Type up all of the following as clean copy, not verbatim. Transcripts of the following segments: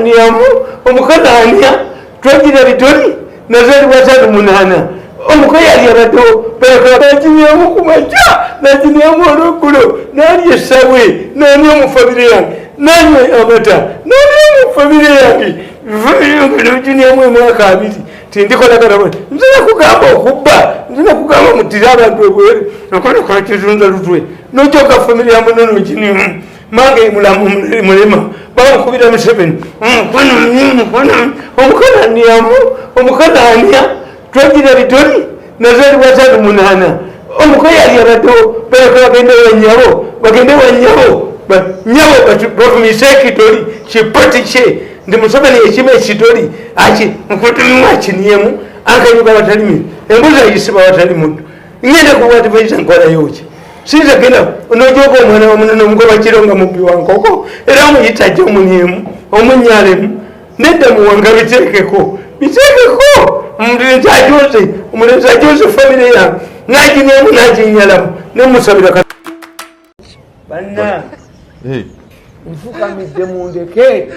Aniyamu omukazi ania twagira bitoli nazalibwa 58. Omuko yali abaddewo balekabaginyamu ku makya, naginyamu olweggulo, nalya essabwe, nani omu famire yange, nanywa amata, nani omu famire yange, noginyamu emyaka 20 tindikolagana. Nze nakugamba okubba, nze nakugamba mutire abantu ebweru, nakolakizunza lutwe, nojoga famire ya muno, noginimu mange mulamu mulema, bamukubira Museveni omukazi aniyamu omukazi ania twagira bitoli nazalibwa 58. Omuko yali abaddewo baleka bagende wanyabo, bagende wanyabo, nyabo bafumise ekitoli kipoti kye nti Museveni ekima ekitoli aki nkutumimu akiniyemu akanyuga watalimi embuzi ayisiba watali muddo. Ngenda kuwadvaisa nkolayoki? Sinza genda nojoga omwana wamuno nomugoba kiro nga mubbi wa nkoko, era omuyita ajja omunyemu omunyalemu. Nedda muwanga, biteekeko, biteekeko. Omulenzi ajoze, omulenzi ajoze famire yange, naginyamu naginyalamu nemusabira banna. Nfukamidde, mundeke.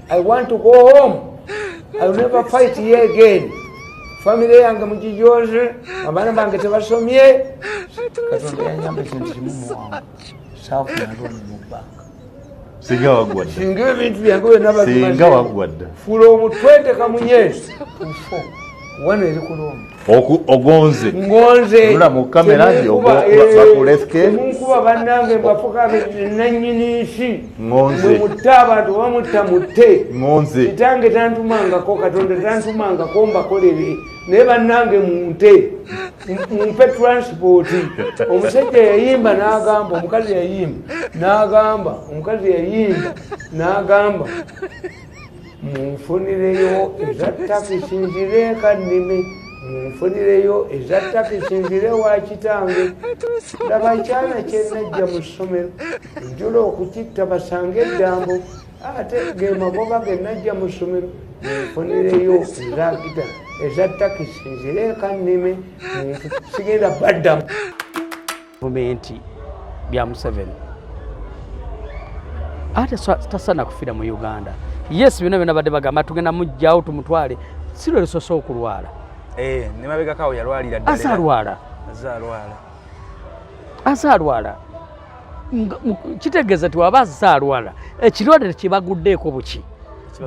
I want to go home. I will never fight here again. Famire yange mugijoze, abaana bange tebasomye. Katonda yanyamba ekintu kimu, muwanga saafuna loan mu banka. Singa waggwa dda. Singa ebintu byange byonna. Singa waggwa dda. From 20 kamunye to 4 wano eri kulonda. Ogonze. Ngonze. Tunula mu kamera nti bakuleke. Temunkuba bannange, mbafuka nanyini nsi. Ngonze. Mwe mutte abantu, bamutta mutte. Ngonze. Kitange tantumangako, Katonda tantumangako mbakolere, naye bannange munte, mumpe transport. Omusajja yayimba n'agamba, omukazi yayimba n'agamba, omukazi yayimba n'agamba, munfunireyo eza takisi nzireeka nnime, munfunireyo eza takisi nzire wa kitange. Laba ekyana kyenajja mu ssomero, njula okukitta basange eddambo, ate ge magoba genajja mu ssomero. Munfunireyo ezagita eza takisi nzireeka nnime. Sigenda baddamu. Gavumenti bya Museveni ate tasaana kufiira mu Uganda. Yes, byonna byonna badde bagamba tugenda mugjawo tumutwale, si lwe lusoose okulwala. Eh, ne mabegakawo yalwalira ddala. Azaalwala. Azaalwala. Azaalwala. Kitegeeza nti waba azaalwala, ekirwadde tekibaguddeeko buki,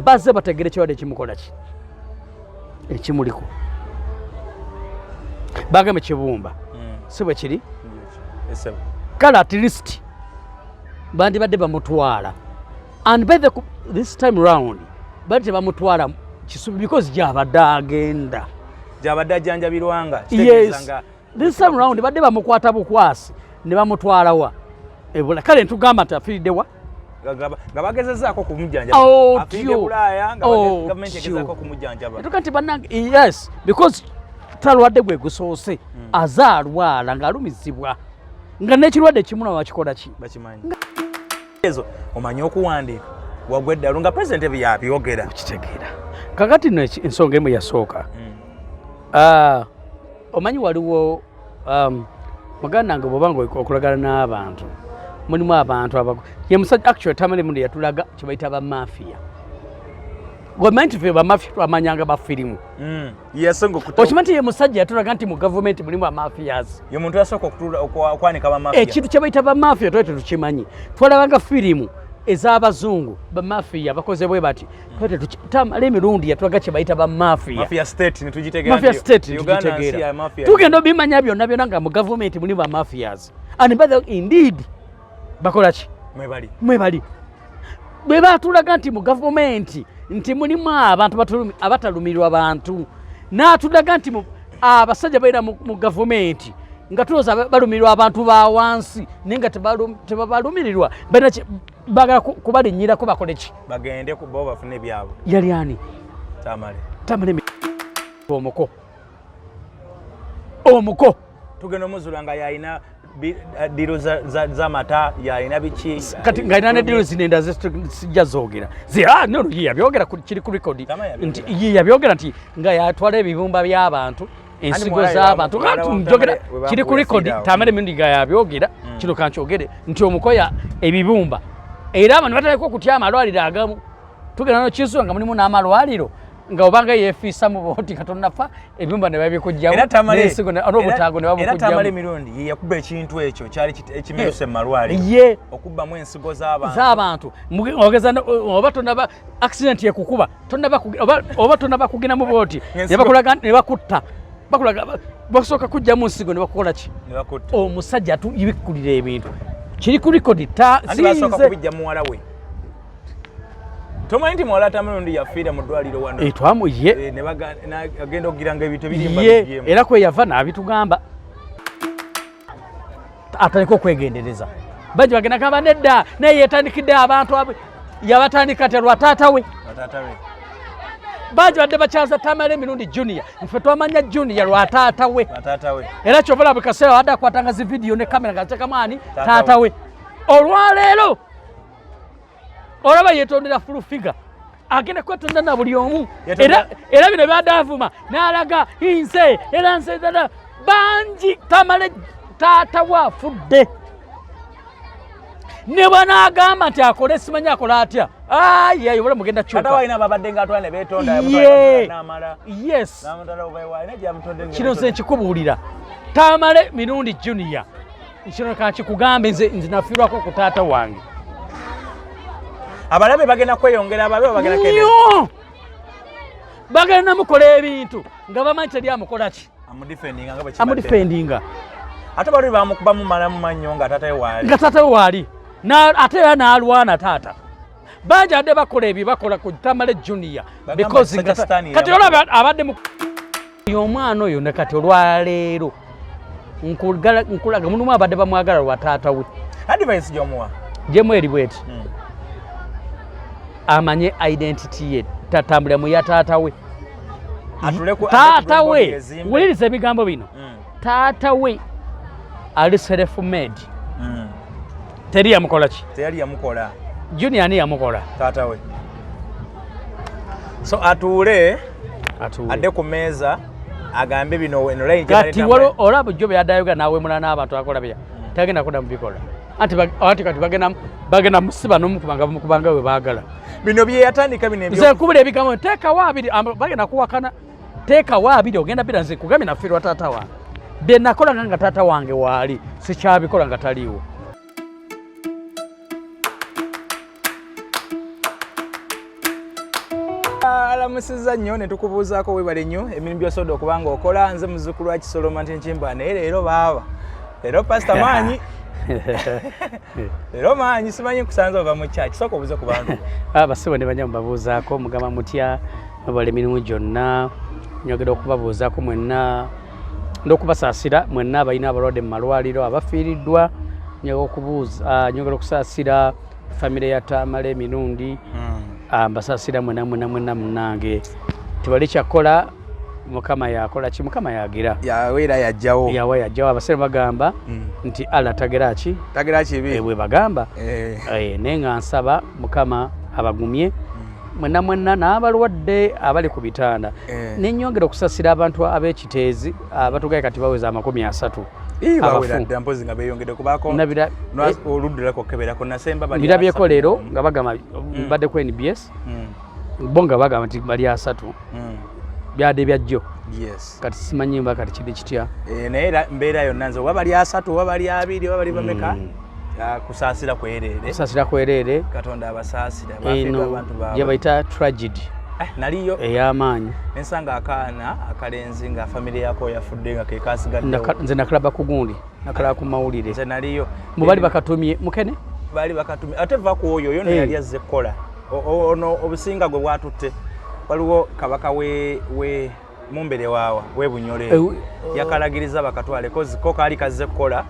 bazze bategere ekirwadde kimukola ki ekimuliko. Bagambe kibumba, si bwe kiri? Esebo. Kale at least bandibadde bamutwala, and by the this time round bali tebamutwala Kisubi because gyabadde agenda. Gyabadde ajjanjabirwanga. Yes. Kitegeeza nga This time round badde bamukwata bukwasi ne bamutwala wa ebula. Kale ntugamba nti afiiriddewa. Nga bagezezaako kumujjanjaba. Otyo. Afiiridde Bulaaya nga Otyo. gavumenti egezaako kumujjanjaba. Tuka nti bannange, yes, because talwadde gwe gusoose, azaalwala ng'alumizibwa nga n'ekirwadde kimulaba bakikola ki? Bakimanyi ezo omanyi okuwandiika wagwa eddalu nga pulezidenti ebyo yabyogera. Kitegeera kakati nno ensonga emu yasooka. Ah, omanyi waliwo muganda wange, bw'oba nga okolagana n'abantu, mulimu abantu abago ye musajja actually Tamale Mundi yatulaga kye bayita bamafia. Omanyi nti ffe bamafia twamanyanga bafirimu. Yasinga okuta. Okimanyi nti ye musajja yatulaga nti mu gavumenti mulimu amafias? Ye muntu yasooka okwanika bamafia. Ekintu kye bayita bamafia twali tetukimanyi, twalabanga firimu ez'abazungu, bamafia bakoze bwe bati. Twali Tamale emirundi yatulaga kye bayita bamafia. Mafia state netugitegeera. Mafia Nti state. Uganda nsi Ntugitegeera. ya mafia. Tugenda obimanya byonna byonna nga mu gavumenti mulimu bamafias, and by the way, indeed bakola ki? Mwebali. Mwebali. Bwe batulaga nti mu gavumenti nti mulimu abantu abatalumirwa bantu, n'atulaga nti abasajja balina mu gavumenti nga tulowooza balumirirwa abantu ba wansi, naye nga tebabalumirirwa, balina bagala kubalinnyirako bakole ki? Bagende ku bo bafune ebyabwe. Yali ani? Tamale. Tamale omuko omuko. Tugenda omuzula nga yalina deal z'amata, yalina biki. Kati ng'alina ne deal zino endala sijja zoogera. Ah, no, ye yabyogera, kiri ku record. Tama yabyogera. Nti ye yabyogera nti nga yatwala ebibumba by'abantu, ensigo muwala z'abantu. muwala Kati wa njogera Tamale we kiri ku bamuwa record. yafiira awo. Tamale emirundi nga yabyogera, kino kankyogere nti omukoya ebibumba, era abantu batandika okutya amalwaliro agamu. Tugenda nokizuula nga mulimu n'amalwaliro nga obanga yeefiisa mu booti nga tonnafa, ebyumba ne babikugjamu, n'ensigo n'obutaago ne Era Tamale babukugjamu. Mirundi ye yakuba ekintu ekyo kyali ekimeruse mu malwaliro, Ye okubbamu ensigo z'abantu. Z'abantu. Ogeza oba tonaba accident yekukuba, tonaba oba tonaba kugenda mu booti, Ng'ensigo- ne bakulaga ne bakutta, bakulaga basooka kujjamu nsigo ne bakukola ki? Ne bakutta. Omusajja atubikkulira ebintu kiri ku record ta Anti basooka sinze kubijja muwala we. Tomanyi nti muwala Tamale yafiira mu ddwaliro wano? Eh, twamu ye. Eh, ne agenda okugira nga ebintu ebirimba Ye bigyemu. Era kwe yava n'abitugamba atandika okwegendereza. Bangi bagenda gamba nedda, naye yetandikidde abantu yabatandika te lwa taata we. Bataata be. Bangi badde bakyaza Tamale Emirundi Junior, nfe twamanya Junior lwa taata we. Bataata we. Era kyova olaba buli kaseera abadde akwatanga zi vidiyo ne kamera nga ateekamu ani? Taata. Taata we. Olwaleero olaba yetondera full figure, agenda kwetonda na buli omu. Era bino byadde avuma n'alaga nze era nze dada bangi. Tamale taata we afudde, ne bw'anaagamba nti akole simanyi akola atya, ayi ola mugenda Taata we kyuka. alina ababadde nga atwala ne beetonda. Ye. N'amala Yes. n'amutwala oba ewa, alina gy'amutondde nga Kino nze beetonda. nkikubuulira, Tamale Mirundi Junior, kino kankikugambe, nze nafiirwako ku taata wange. Abalabe bagenda kweyongera, ababe bagenda kende. Nnyo bagenda namukola ebintu nga bamanyi teri amukola ki? Amudefendinga nga bwe kibadde. Amudefendinga. Ate bali bamukubamu malamu mannyo nga taata we waali. Nga taata we waali. Ate era n'alwana taata. Bangi adde bakola ebyo bakola ku Tamale Junior Bagamba because kisajja Sitaani kati yabakola. olaba abadde mu omwana oyo ne kati olwaleero nkulaga mulimu abadde bamwagala lwa taata we. Advice gy'omuwa? Jemu eri bweti: amanye identity ye, tatambulira mu ya taata we. Atule ku Taata ate ku we body ezimbe. Wuliriza ebigambo bino. Taata we ali self made. Teri yamukola ki? Teyali yamukola. Junior ani yamukola? Taata we. So atuule. Atuule. Adde ku meeza agambe bino eno line gye Kati baleeta. waliwo olaba bulijjo byaddayoga n'awemula n'abantu akola bya tagenda kudda mu bikola, anti kati bagenda musiba n'omukuba nga bamukubanga bwe baagala. Bino bye yatandika bino ebyo. Nze nkubula ebigambo, teekawo abiri, bagenda kuwakana, teekawo abiri ogenda bira. Nze kugambye nafiirwa taata wange, bye nakolanga nga taata wange waali sikyabikola nga taliiwo. Alamusizza nnyo ne tukubuuzaako, webale nnyo emirimu gy'osobodde okuba nga okola. Nze muzzukulu wa Kisoloma nti Nkimba, naye leero baaba leero pasita maanyi, leero maanyi simanyi nkusanze ova mu kyaki. Sooka obuuze ku bantu. Abasibo ne banya mubabuuzaako, mugamba mutya? Mwebala emirimu gyonna. Nyongera okubabuuzaako mwenna n'okubasaasira mwenna abalina abalwadde mu malwaliro, abafiiriddwa. Nyongera okubuuza, nyongera okusaasira famire ya Tamale Emirundi. Mbasaasira mwenna mwenna mwenna. Munnange, tebali kyakola, Mukama yakola ki? Mukama yagira. Yaweera yajjawo. Yawa yajjawo. Abaseera bagamba nti Allah tagera ki? Tagera kibi. Bwe bagamba. Eh. Eh, naye nga nsaba Mukama abagumye mwenna mwenna n'abalwadde abali ku bitanda. Nenyongera okusasira abantu ab'ekiteezi abatugaye kati baweza 30. Ii, bawera abafu. dda, mpozi nga beeyongedde kubaako. Oluddulako okukeberako nasemba bali Birabyeko 30. leero nga bagamba, mbadde ku NBS, bo nga bagamba nti bali 30. Byadde byajjo. Kati simanyi mba kati kiri kitya. Eh, naye era mbeera yonna nze oba bali 30 oba bali 20 oba bali bameka, kusaasira kwereere. Kusaasira kwereere. Katonda abasaasira bafiirwa Eno abantu baabwe. gye bayita tragedy Eh, naliyo ey'amaanyi. Nensanga akaana akalenzi nga famire yako yafudde nga kekasigaddewo. Nze nakalaba ku gundi, nakalaba ku mawulire. Nze naliyo. Mu bali bakatumye mukene. Baali bakatumye ate va ku oyo oyo no. Eh. Yali azze kukola ono obusinga gwe bwatutte, waliwo kabaka we mumbere waawa webunyole. Yakalagiriza bakatwale kozi ko kaali kazze kukola.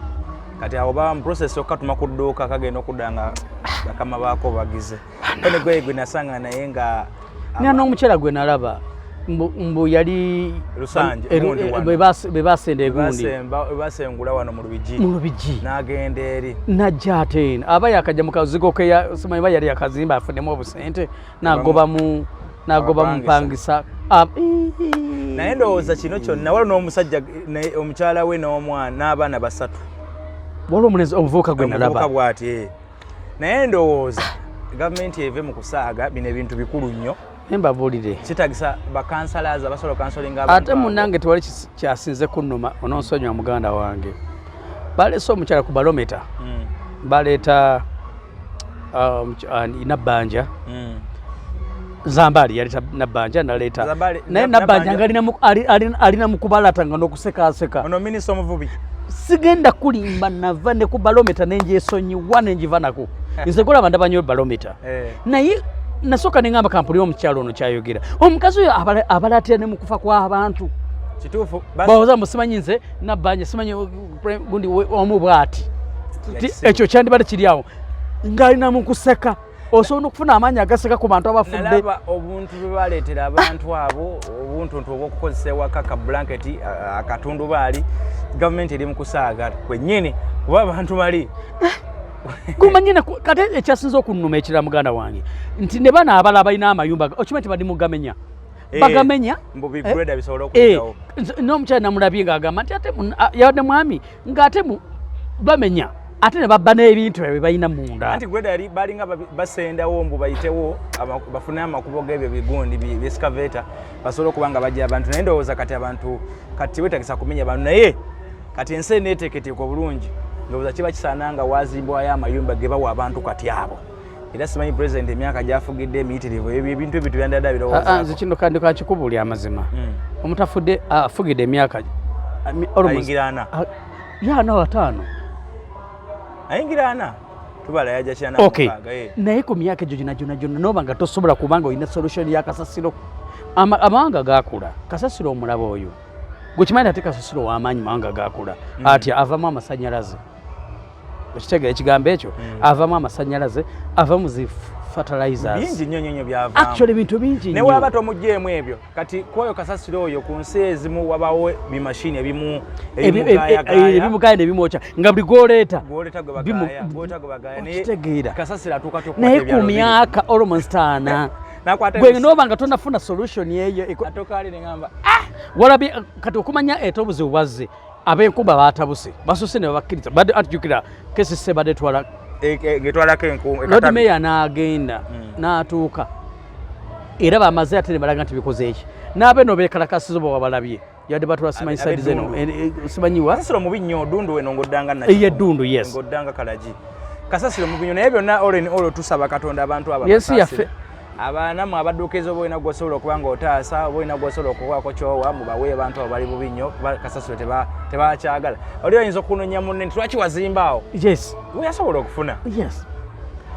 Kati awo baba mu process okukatuma ku dduuka, kagenda okudda nga bakama baako bagize ene gwe nasanga naye nga Nina n'omukyala gwe nalaba mbu yali Lusanje, gundi wano. Be basenda egundi. Basengula wano mu Lubigi. Mu Lubigi. N'agenda eri. Najja ate eno aba yakajja mu kazigo ke simanyi ba yali yakazimba afunemu obusente n'agoba mu Abapangisa. mpangisa. Naye ndowooza kino kyonna waliwo n'omusajja omukyala we n'omwana n'abaana basatu. Waliwo omulenzi omuvubuka gwe Omuvubuka nalaba. bw'ati, eh. Naye ndowooza Gavumenti eve mu kusaaga, bino ebintu bikulu nnyo. Mbabuulire. Kitagisa bakansalazi abasobola okansolinga abantu Ate abo. Munnange, tewali kyasinze kunnuma, ononsonyiwa muganda wange. Baleese omukyala ku balometa, baleeta Nabbanja. Zambaali yaleeta Nabbanja, naleeta naye Nabbanja nga alina mu kubalata nga n'okusekaseka. Ono minisita omuvubi. Sigenda kulimba, nava ne ku balometa nenjesonyiwa nenjiva nako. Nze kulaba ndaba nnyo balometa. Naye nasooka neŋŋamba kampuni omukyalo ono kyayogera, omukazi oyo abalatira ne mu kufa kw'abantu. Kituufu. Bawoza mbu simanyi nze Nabbanja, simanyi gundi omu bw'ati. Yakisibu. Ekyo kyandibadde kiri awo ng'alina mu kuseka, osobola okufuna amaanyi agaseka ku bantu abafudde. Nalaba obuntu bwe baleetera abantu abo, obuntuntu obw'okukozesa ewaka, ka blanketi, akatundubaali. Gavumenti eri mu kusaaga kwennyini kuba abantu bali Gumanye kate ekyasinze okunnuma ekirala, muganda wange, nti ne bano abalala balina amayumba okimanyi nti bali mugamenya. Bagamenya. Mbu bigreda bisobole okuyitawo. N'omukyala namulabye ng'agamba nti ate yabadde mwami ng'ate bamenya ate ne babba n'ebintu byabwe balina munda. Anti greda yali balinga basendawo mbu bayitewo bafune amakubo g'ebyo bigundi byescavator basobole okuba nga bajja abantu. Naye ndowooza kati abantu kati wetagisa kumenya abantu, naye kati ensi eneeteeketeeka obulungi, ndowooza kiba kisaana nga wazimbwayo amayumba ge bawa abantu kati abo. Era simanyi president emyaka gyafugidde emiyitirivu, ebyo ebintu ebyo tebyandadde Ah, ah, nze birowoozaako. Kino kandi kankikubuulya amazima. Omuntu afudde afugidde emyaka Ayingira ana. Yaana 50. Ayingira ana, tubala yajja kyana mukaaga, eh. Naye ku myaka egyo gyona gyona gyona noba nga tosobola kubanga olina solution ya kasasiro. Amawanga gakula, kasasiro omulaba oyo gwekimanyi ate kasasiro w'amaanyi, mawanga gakula atya? Avamu amasanyalaze, okitegeera ekigambo ekyo? Avamu amasanyalaze, avamu zi fertilizers. Bingi nnyo nnyo nnyo byavaamu. Actually bintu bingi Ne nnyo. Waba tomuggyeemu ebyo, kati kwoyo kasasiro oyo, ku nsi ezimu wabawo bimashini ebimu ebimugayagaya. Ebimugaya nebimwokya nga buli gwoleeta Gwoleta gwe bagaya, gwoleta gwe bagaya, naye Okitegeera? kasasiro atuuka Naye tokukwata ku ebyalo biri. myaka almost 40 Nakwata gwe noba nga tonafuna solution eyo atuuka ali neŋamba. Walabye kati okumanya ete obuzibu bwazze, ab'enkumba batabuse, basose ne babakkiriza badde atujjukira KCC badde twala Ngetwalako enku Lord Mayor n'agenda n'atuuka era bamaze ate ne balaga nti bikoze eki n'abeeno beekalakasiza oba wabalabye yadde batwala simanyi side zeno. Ab'eddundu. Simanyiwa. Kasasiro mubi nnyo, Ddundu weno ng'oddanga Ye Ddundu, yes. Ng'oddanga Kalagi, kasasiro mubi nnyo. Naye byonna all in all tusaba Katonda abantu abo Yensi abasaasire. yaffe. Abaanamu abadduukiriza, oba olina gwosobola okuba nga otaasa, oba olina gwosobola okubaako kyowa, mubawe. Abantu abo bali bubi nnyo kuba kasasiro tebakyagala. Oli oyinza okunonya munne nti lwaki wazimba awo, we yasobola okufuna.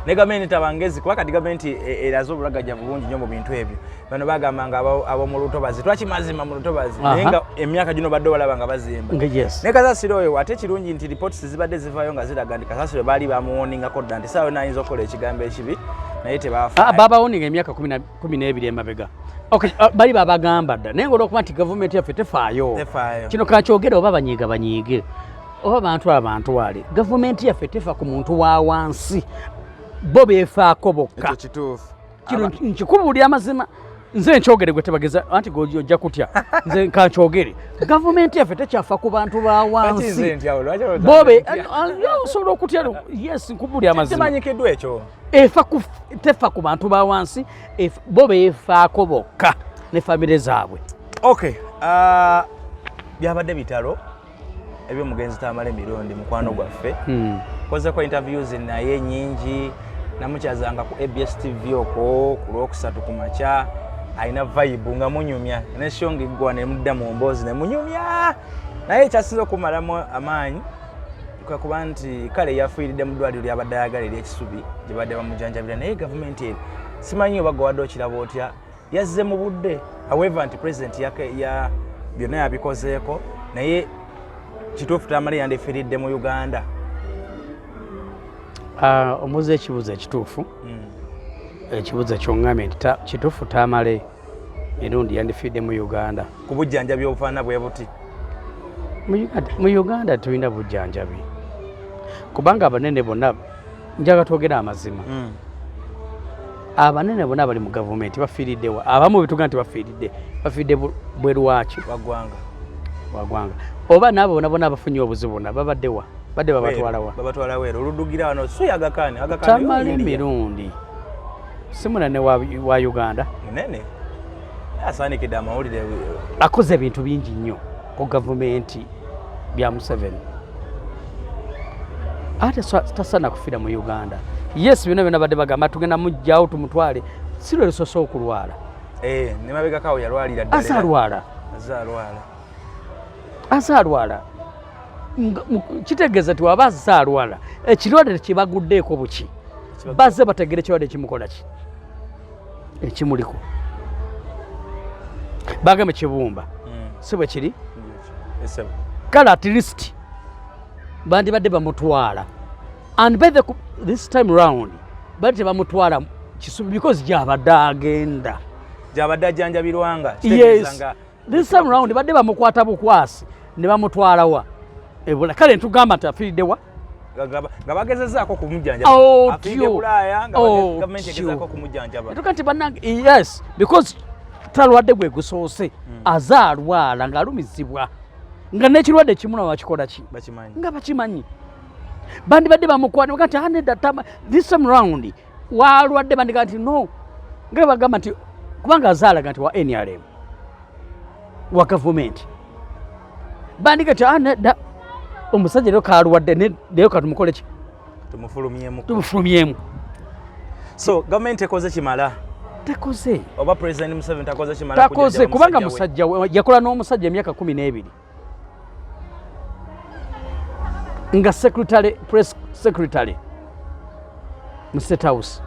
Ne gavumenti tabangezi, kuba kati gavumenti eraze obulagajjavu bungi nnyo mu bintu ebyo. Bano bagamba nga ab'omu lutobazi lwaki mazima mu lutobazi, naye nga emyaka gino badde balaba nga bazimba. Nga yes. Ne kasasiro oyo ate kirungi nti reports zibadde zivaayo nga ziraga nti kasasiro baali bamuwoningako dda nti saawa yonna ayinza okukola ekigambo ekibi, naye tebaafa. Ah, babawoninga emyaka 12 emabega. Okay, bali babagamba dda, naye ngaolwokuba nti gavumenti yaffe tefaayo. Tefaayo. Kino kakyogere, oba banyiiga banyiige, oba bantu abantwale, gavumenti yaffe tefa ku muntu wa wansi, bo beefaako bokka. Ekyo kituufu. Kino nkikubuulira amazima, nze nkyogere, gwe tebageza anti gwe ojja kutya. Nze kankyogere, gavumenti yaffe tekyafa ku bantu ba Lwaki nze wansi. ntya olwo? Lwaki olowooza Bobe nze ntya? osobola okutya, yes, nkubuulira amazima. Kimanyikiddwa ekyo. Efa ku tefa ku bantu ba wansi, bo beefaako bokka ne famire zaabwe. Okay, byabadde bitalo ebyomugenzi Tamale Mirundi, mukwano gwaffe. Kozeko interviews naye nyingi, namukyazanga ku ABS TV okwo ku Lwokusatu ku makya. Alina vibe nga munyumya neshonga eggwa nemudda mu mboozi nemunyumya, naye ekyasinza okumalamu amaanyi kwe kuba nti kale yafiiridde mu ddwaliro lyabadde ayagala eryekisubi gye badde bamujanjabira. Naye gavumenti ero simanyi oba gwe wadde okiraba otya, yazze mu budde. However nti president ya byonna yabikozeeko, naye kituufu Tamale yandifiiridde mu Uganda. Ah, omubuuza ekibuuzo ekituufu, ekibuuzo kyoŋŋambye nti kituufu Tamale Mirundi yandifiiridde mu Uganda. Ku bujjanjabi obufaanana bwe buti. Mu Uganda tulina bujjanjabi, kubanga abanene bonna, njaga twogere amazima, abanene bonna bali mu gavumenti bafiiriddewa? Abamu betuga nti bafiiridde, bafiiridde bweru waki? Waggwanga. Wagwanga. Oba naabo bona bona abafunye obuzibu bonna babaddewa? Badde babatwalawa? Babatwala weero oluddugira wano so yagakani Tamale Mirundi Si munene wa Uganda. Munene asaanikidde amawulire. Akoze ebintu bingi nnyo ku gavumenti bya Museveni, ate tasaana kufiira mu Uganda. Yes, byonna byonna badde bagamba tugenda mugjawo tumutwale, si lwe lusoose okulwala. Ne mabegakawo yalwalira ddala. Azaalwala. Azaalwala. Azaalwala. Kitegeeza nti waba azaalwala, ekirwadde kibaguddeeko buki, bazze bategere ekirwadde kimukola ki ekimuliko. Bagambe kibumba, si bwe kiri? Kale at least bandibadde bamutwala, and by the this time round bali tebamutwala Kisubi because gyabadde agenda, gyabadde ajjanjabirwanga. Yes, this time round badde bamukwata bukwasi ne bamutwala wa Ebola. Kale ntugamba nti afiiridde wa, nga bagezezaako kumujjanjaba, afiiridde Bulaaya nga gavumenti egezaako kumujjanjaba. Tuka nti bannange, yes, because talwadde gwe gusoose, azaalwala ng'alumizibwa nga n'ekirwadde kimulaba bakikola ki, nga bakimanyi, bandibadde bamukwata baga nti anedda tama this time round walwadde, bandiga nti no, nga bagamba nti kubanga azaalaga nti wa NRM wa gavumenti, bandiga nti anedda omusajja leero kalwadde, leero katumukole ki, tumufulumyemu, tumufulumyemu. So gavumenti ekoze kimala? Takoze. Oba President Museveni takoze kimala? Takoze, kubanga musajja yakola n'omusajja emyaka 12 nga secretary, press secretary mu State House.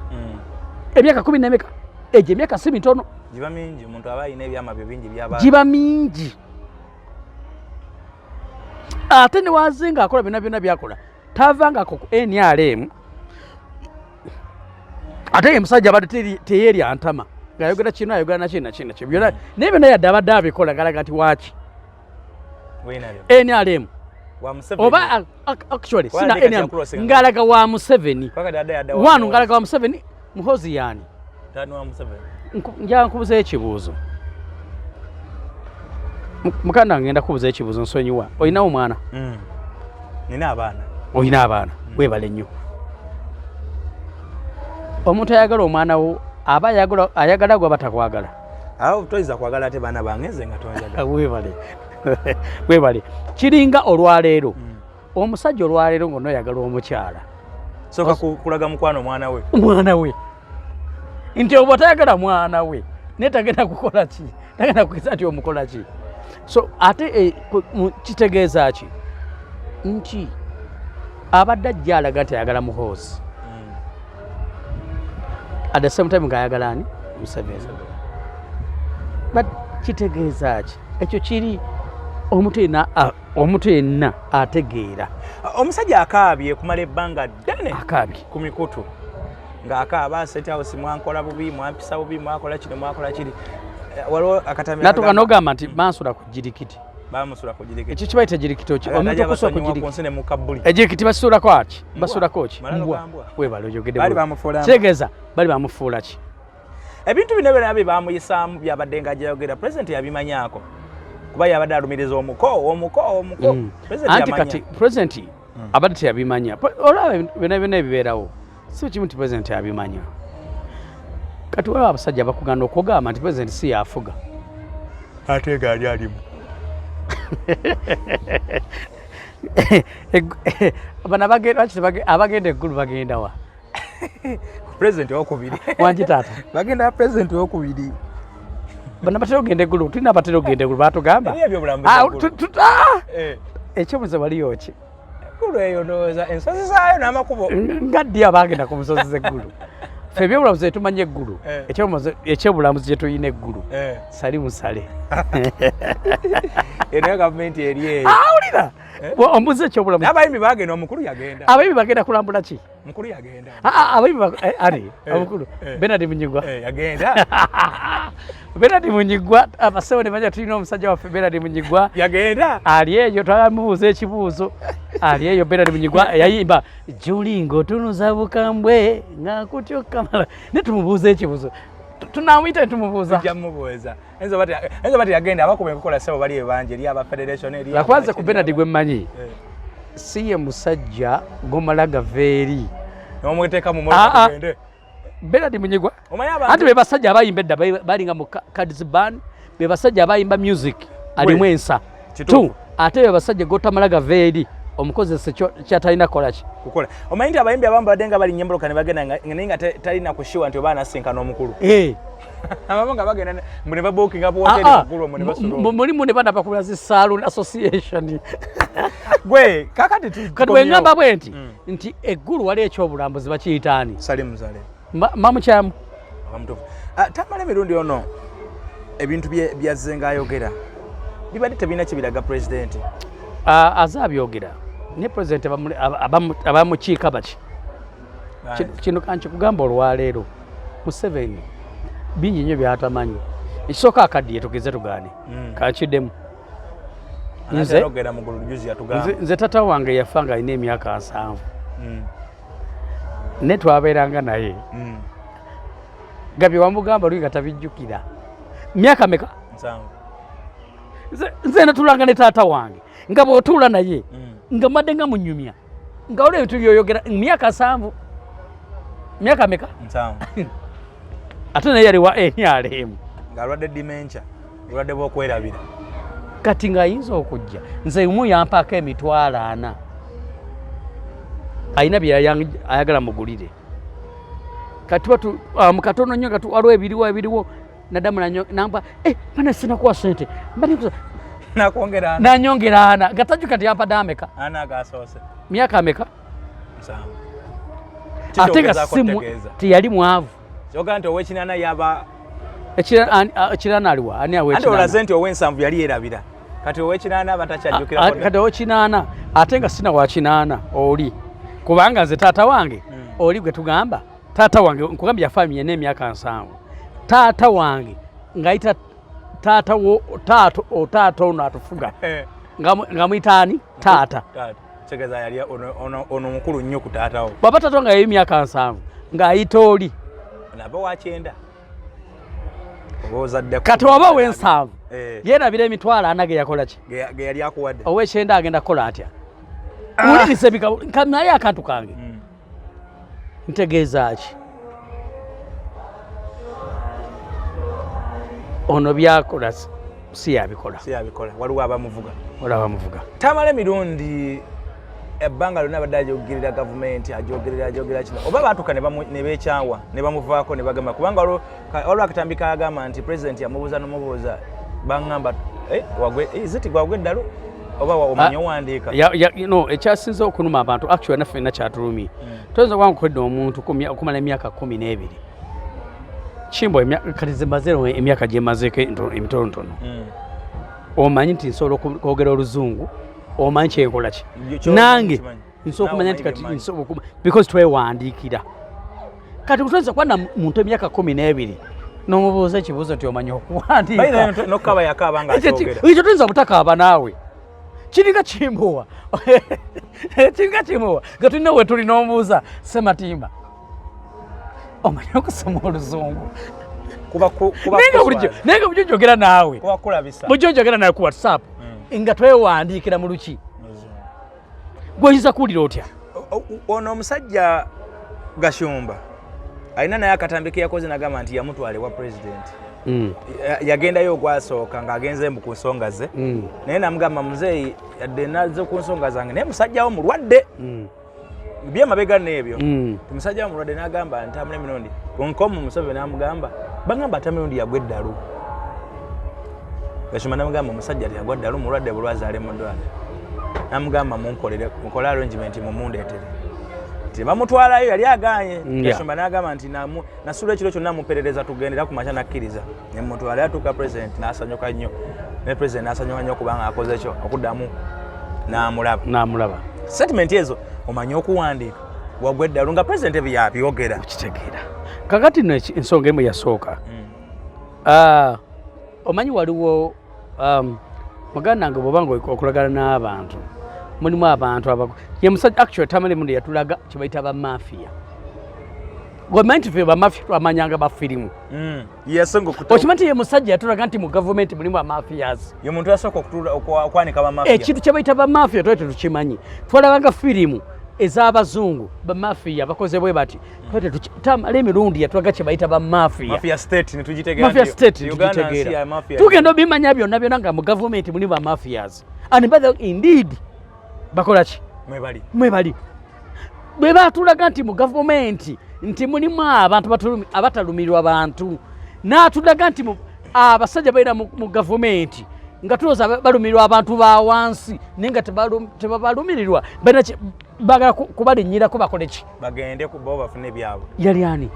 Emyaka 10 n'emeka egyo, emyaka si mitono. Giba mingi, omuntu aba alina ebyama bye bingi byaba. Giba mingi, ate ne wazinga akola byonna byonna byakola, tavangako ku NRM. Ate ye musajja abadde teyerya ntama, ng'ayogera kino, ayogera nakino nakino nakyo byonna, naye byonna yadde abadde abikola ng'alaga nti waaki NRM oba actually sina NRM, ng'alaga wa Museveni wano, ng'alaga wa Museveni. Muhoozi yaani njagala nkubuza ekibuuzo, mukanda, ngenda kubuza ekibuuzo, nsonyiwa. Olinawo omwana? Nina abaana. Olina abaana, weebale nnyo. Omuntu ayagala omwana wo aba ayagala gwe batakwagala. Awo toyinza kwagala ate baana bange nze nga tonjagala. Weebale, weebale. Kiringa olwaleero, omusajja olwaleero ng'onoyagala omukyala, soka kulaga mukwano omwana we. Omwana we, nti oba tayagala mwana we naye tagenda kukola ki, tagenda kukisa nti omukola ki. So ate kitegeeza ki nti abadde ajja alaga nti ayagala Muhoozi, at the same time ng'ayagala ani, Museveni. But kitegeeza ki ekyo? Kiri omuntu yenna ategeera. Omusajja akaabye kumala ebbanga ddene. Akaabye. Ku mikutu ng'akaaba, State House mwankola bubi, mwampisa bubi, mwakola kino, mwakola kiri. Waliwo akatambi natuka n'ogamba nti bansula ku jirikiti. Bamusula ku jirikiti. Ekyo kibayita jirikiti ki? Omuntu okusula ku jirikiti ku nsi ne mukabbuli. Ejirikiti basulako aki, basulako ki? Mbwa. Webale, oyogedde. Bali bamufuula. Kitegeeza bali bamufuula ki? Ebintu bino byonna bye bamuyisaamu byabadde nga ajayogera, pulezidenti yabimanyaako, kuba yabadde alumiriza omuko omuko omuko. Anti kati pulezidenti abadde teyabimanya. Olaba byonna byonna ebibeerawo si kimu nti pulezidenti abimanya. Kati waliwo abasajja bakuganda okugamba nti pulezidenti si yafuga, ate gaali alimu. Bano abagenda eggulu bagenda wa? Pulezidenti owokubiri. Wangi taata? Bagenda pulezidenti owokubiri. Bano batera okugenda eggulu, tulina abatera okugenda eggulu batugamba ekyomuze waliyo ki? Eggulu eyo ndowooza ensozi zaayo n'amakubo. Nga ddi abagenda ku nsozi z'eggulu? Ffe ebyobulamuzi etumanyi eggulu, ekyobulamuzi gye tulina eggulu sali musale. Eno gavumenti eri eyo. Awulira ombuzi ekyobulamuzi. Abayimbi bagenda, omukulu yagenda. Abayimbi bagenda kulambula ki? Mukulu yagenda. Abayimbi ani omukulu? Bernard Munyigwa yagenda. Bernard Munyigwa, abasewo ne bajja, tulina omusajja waffe Bernard Munyigwa. Yagenda. Ali eyo, twalamubuuza ekibuuzo. Ali eyo Bernard Munyigwa yayimba julinga otunuza bukambwe nga kutyo kamala, ne tumubuuza ekibuuzo, tunamuyita tumubuuza. Tujja mubuuza. Enzo bati yagenda, abakuba enkokola ssebo bali ebangi, eri aba federation, eri Lakwanze ku Bernard gwe mmanyi, si ye musajja gomala gava eri n'omweteeka mu motoka tugende. Bernard Munyigwa Omanyi abantu- anti be basajja abayimba edda balinga mu Cards Band, be basajja abayimba music alimu ensa. Kituufu. Two, ate be basajja gotamala gava eri omukozese kyatalina kukola ki kukola. Omanyi nti abayimbi abamu babadde nga balinnya emmotoka ne bagenda naye nga talina kushiwa nti oba anasinkana omukulu. Abamu nga bagenda mbu ne babuukinga buwoteri mukulu omwo ne basula omwo. Mulimu ne bana bakubira zi Saloon Association. Gwe kakati Kati bwe ngamba bwe nti nti eggulu wali ekyobulambuzi bakiyita ani? Salim Saleh. Mamukyamu. Abamutuufu. Tamala emirundi ono ebintu byazze ng'ayogera bibadde tebirina kibiraga pulezidenti. Aze abyogera naye pulezidenti abamukiika baki? Kino kankikugamba olwaleero Museveni bingi nnyo byatamanyi. Ekisooka akaddiye tugeze tugaane. Kankiddemu. Nze mu ggulu juzi yatugamba. Nze tata wange yafa nga alina emyaka 70. Ne twabeeranga naye. Gabye wamugamba luli nga tabijjukira. Myaka meka? 70. Nze natulanga ne taata wange nga bw'otuula naye nga mbadde nga munyumya nga waliwo ebintu by'oyogera myaka 70. Myaka meka? 70. Ate naye yali wa NRM. Ng'alwadde dementia, obulwadde bw'okwerabira. Kati ng'ayinza okujja nze omu yampaako emitwalo 40 alina bye ayagala mugulire. Kati mu katono nnyo nga waliwo ebiriwo naddamu namba, bana sinakuwa ssente. Mbadde nkusa- Nakwongera ana. Nanyongera ana. Nga tajjuka nti yampadde ameka? Ana agasoose. Myaka ameka? 70. Ate nga Kikyogezaako si kutegeeza. teyali mwavu. Kyoga nti ow'ekinaana yaba Ekiraana aliwa? Ani awa Anti ekinaana? olaze nti ow'ensanvu yali yeerabira. Kati ow'ekinaana aba takyajjukira kodda. Kati ow'ekinaana ate nga sina wa kinaana oli. Kubanga nze taata wange oli gwe tugamba taata wange nkugambye yafa yenna emyaka 70. Taata wange ng'ayita taata wo, taata, o taata ono atufuga. Nga muyita ani? Taata. Taata. Kitegeeza yali ono mukulu nnyo ku taata wo. Bw'aba taata nga yali emyaka 70 ng'ayita oli. Naba wa 90. Oba ozadde Kati oba ow'ensanvu yeerabira emitwalo 40 ge yakola ki? Ge yali akuwadde. Ow'ekyenda agenda kukola atya? Wuliriza ebigabo, naye akantu kange. Ntegeeza ki? Ono byakola si yabikola. Si yabikola, waliwo abamuvuga. Waliwo abamuvuga. Tamala emirundi ebbanga lyonna abadde ajogerera gavumenti, ajogerera, ajogerera kino. Oba baatuuka ne beekyawa, ne bamuvaako ne bagamba, kubanga waliwo akatambi kagamba nti pulezidenti yamubuuza n'omubuuza, baŋŋamba, wagwe, is it gwagwe eddalu? Oba omanyi owandiika? No, ekyasinze okunuma abantu, actually naffe ffenna kyatulumye. Toyinza kuba nkukwedde omuntu okumala emyaka 12. Kimbo, kati nze mmaze emyaka gye mmazeeko emitonotono. Omanyi nti nsobola okwogera oluzungu, omanyi kyenkola ki? Kyo Nange kimanyi. nsobola okumanya nti Naawe kati omanyi. nsobola because twewandiikira. Kati toyinza kuba na muntu emyaka 12 n'omubuuza ekibuuzo nti omanyi okuwandiika. By the way, n'okukaba yakaaba nga Ekyo akyogera. Ekyo toyinza butakaaba naawe. Kiringa kimbuwa. Kiringa kimbuwa. Nga tulina we tuli n'omubuuza Sematimba. Omanyi okusoma oluzungu. Kuba Naye nga bulijjo, kuswaza. naye nga bulijjo njogera naawe. Kuba kulabisa. Bulijjo njogera naawe ku WhatsApp. Nga twewandiikira mu luki. Gwe oyinza kuwulira otya? Ono omusajja Gashumba alina naye akatambi ke yakoze n'agamba nti yamutwala ewa pulezidenti. Yagendayo ogwasooka ng'agenze mbu ku nsonga ze. Naye namugamba muzeeyi yadde nazze ku nsonga zange naye musajja wo mulwadde. Byemabega n'ebyo. Ti musajja wo mulwadde n'agamba nti Tamale Mirundi nkomu Museveni n'amugamba bagamba Tamale Mirundi yagwa eddalu. Gashumba n'amugamba omusajja teyagwa ddalu mulwadde bulwazi ali mu ddwaliro. N'amugamba munkolere mukole arrangement mumundeetere. Nti bamutwalayo yali agaanye. Gashumba n'agamba nti nasula ekiro kyonna muperereza tugendera ku makya n'akkiriza. Ne mutwala yatuuka president n'asanyuka nnyo. Ne president n'asanyuka nnyo kubanga akoze ekyo okuddamu n'amulaba. N'amulaba. Statement ezo omanyi okuwandiika wagwa eddalu nga president ebyo yabyogera. Kitegeera. Kakati nno ensonga emu yasooka. Omanyi waliwo muganda wange bw'oba nga okolagana n'abantu mulimu abantu ye musajja actually Tamale Mirundi yatulaga kye bayita bamafia. Gwe nti ffe bamafia twamanyanga ba firimu. Yasinga okuta- Okimanyi nti ye musajja yatulaga nti mu gavumenti mulimu bamafias. Ye muntu yasooka okwanika bamafia. Ekintu kye bayita bamafia twali tetukimanyi. Twalabanga firimu Ez'abazungu bamafiya bakoze bwe bati. Tamala emirundi yatulaga kye bayita bamafiya. Mafia state netugitegeera. Mafia state Uganda nsi ya tugitegeera. mafia. Tugenda obimanya byonna byonna nga mu gavumenti muli bamafias, and by the indeed bakola ki? Mwebali. Mwebali. Bwe batulaga nti mu gavumenti nti mulimu abantu abatalumirwa bantu, n'atulaga nti abasajja balina mu gavumenti nga tulowooza balumirwa abantu ba wansi, naye nga tebabalumirirwa, balina baagala kubalinnyirako bakole ki? Bagende ku bo bafune ebyabwe. Yali ani?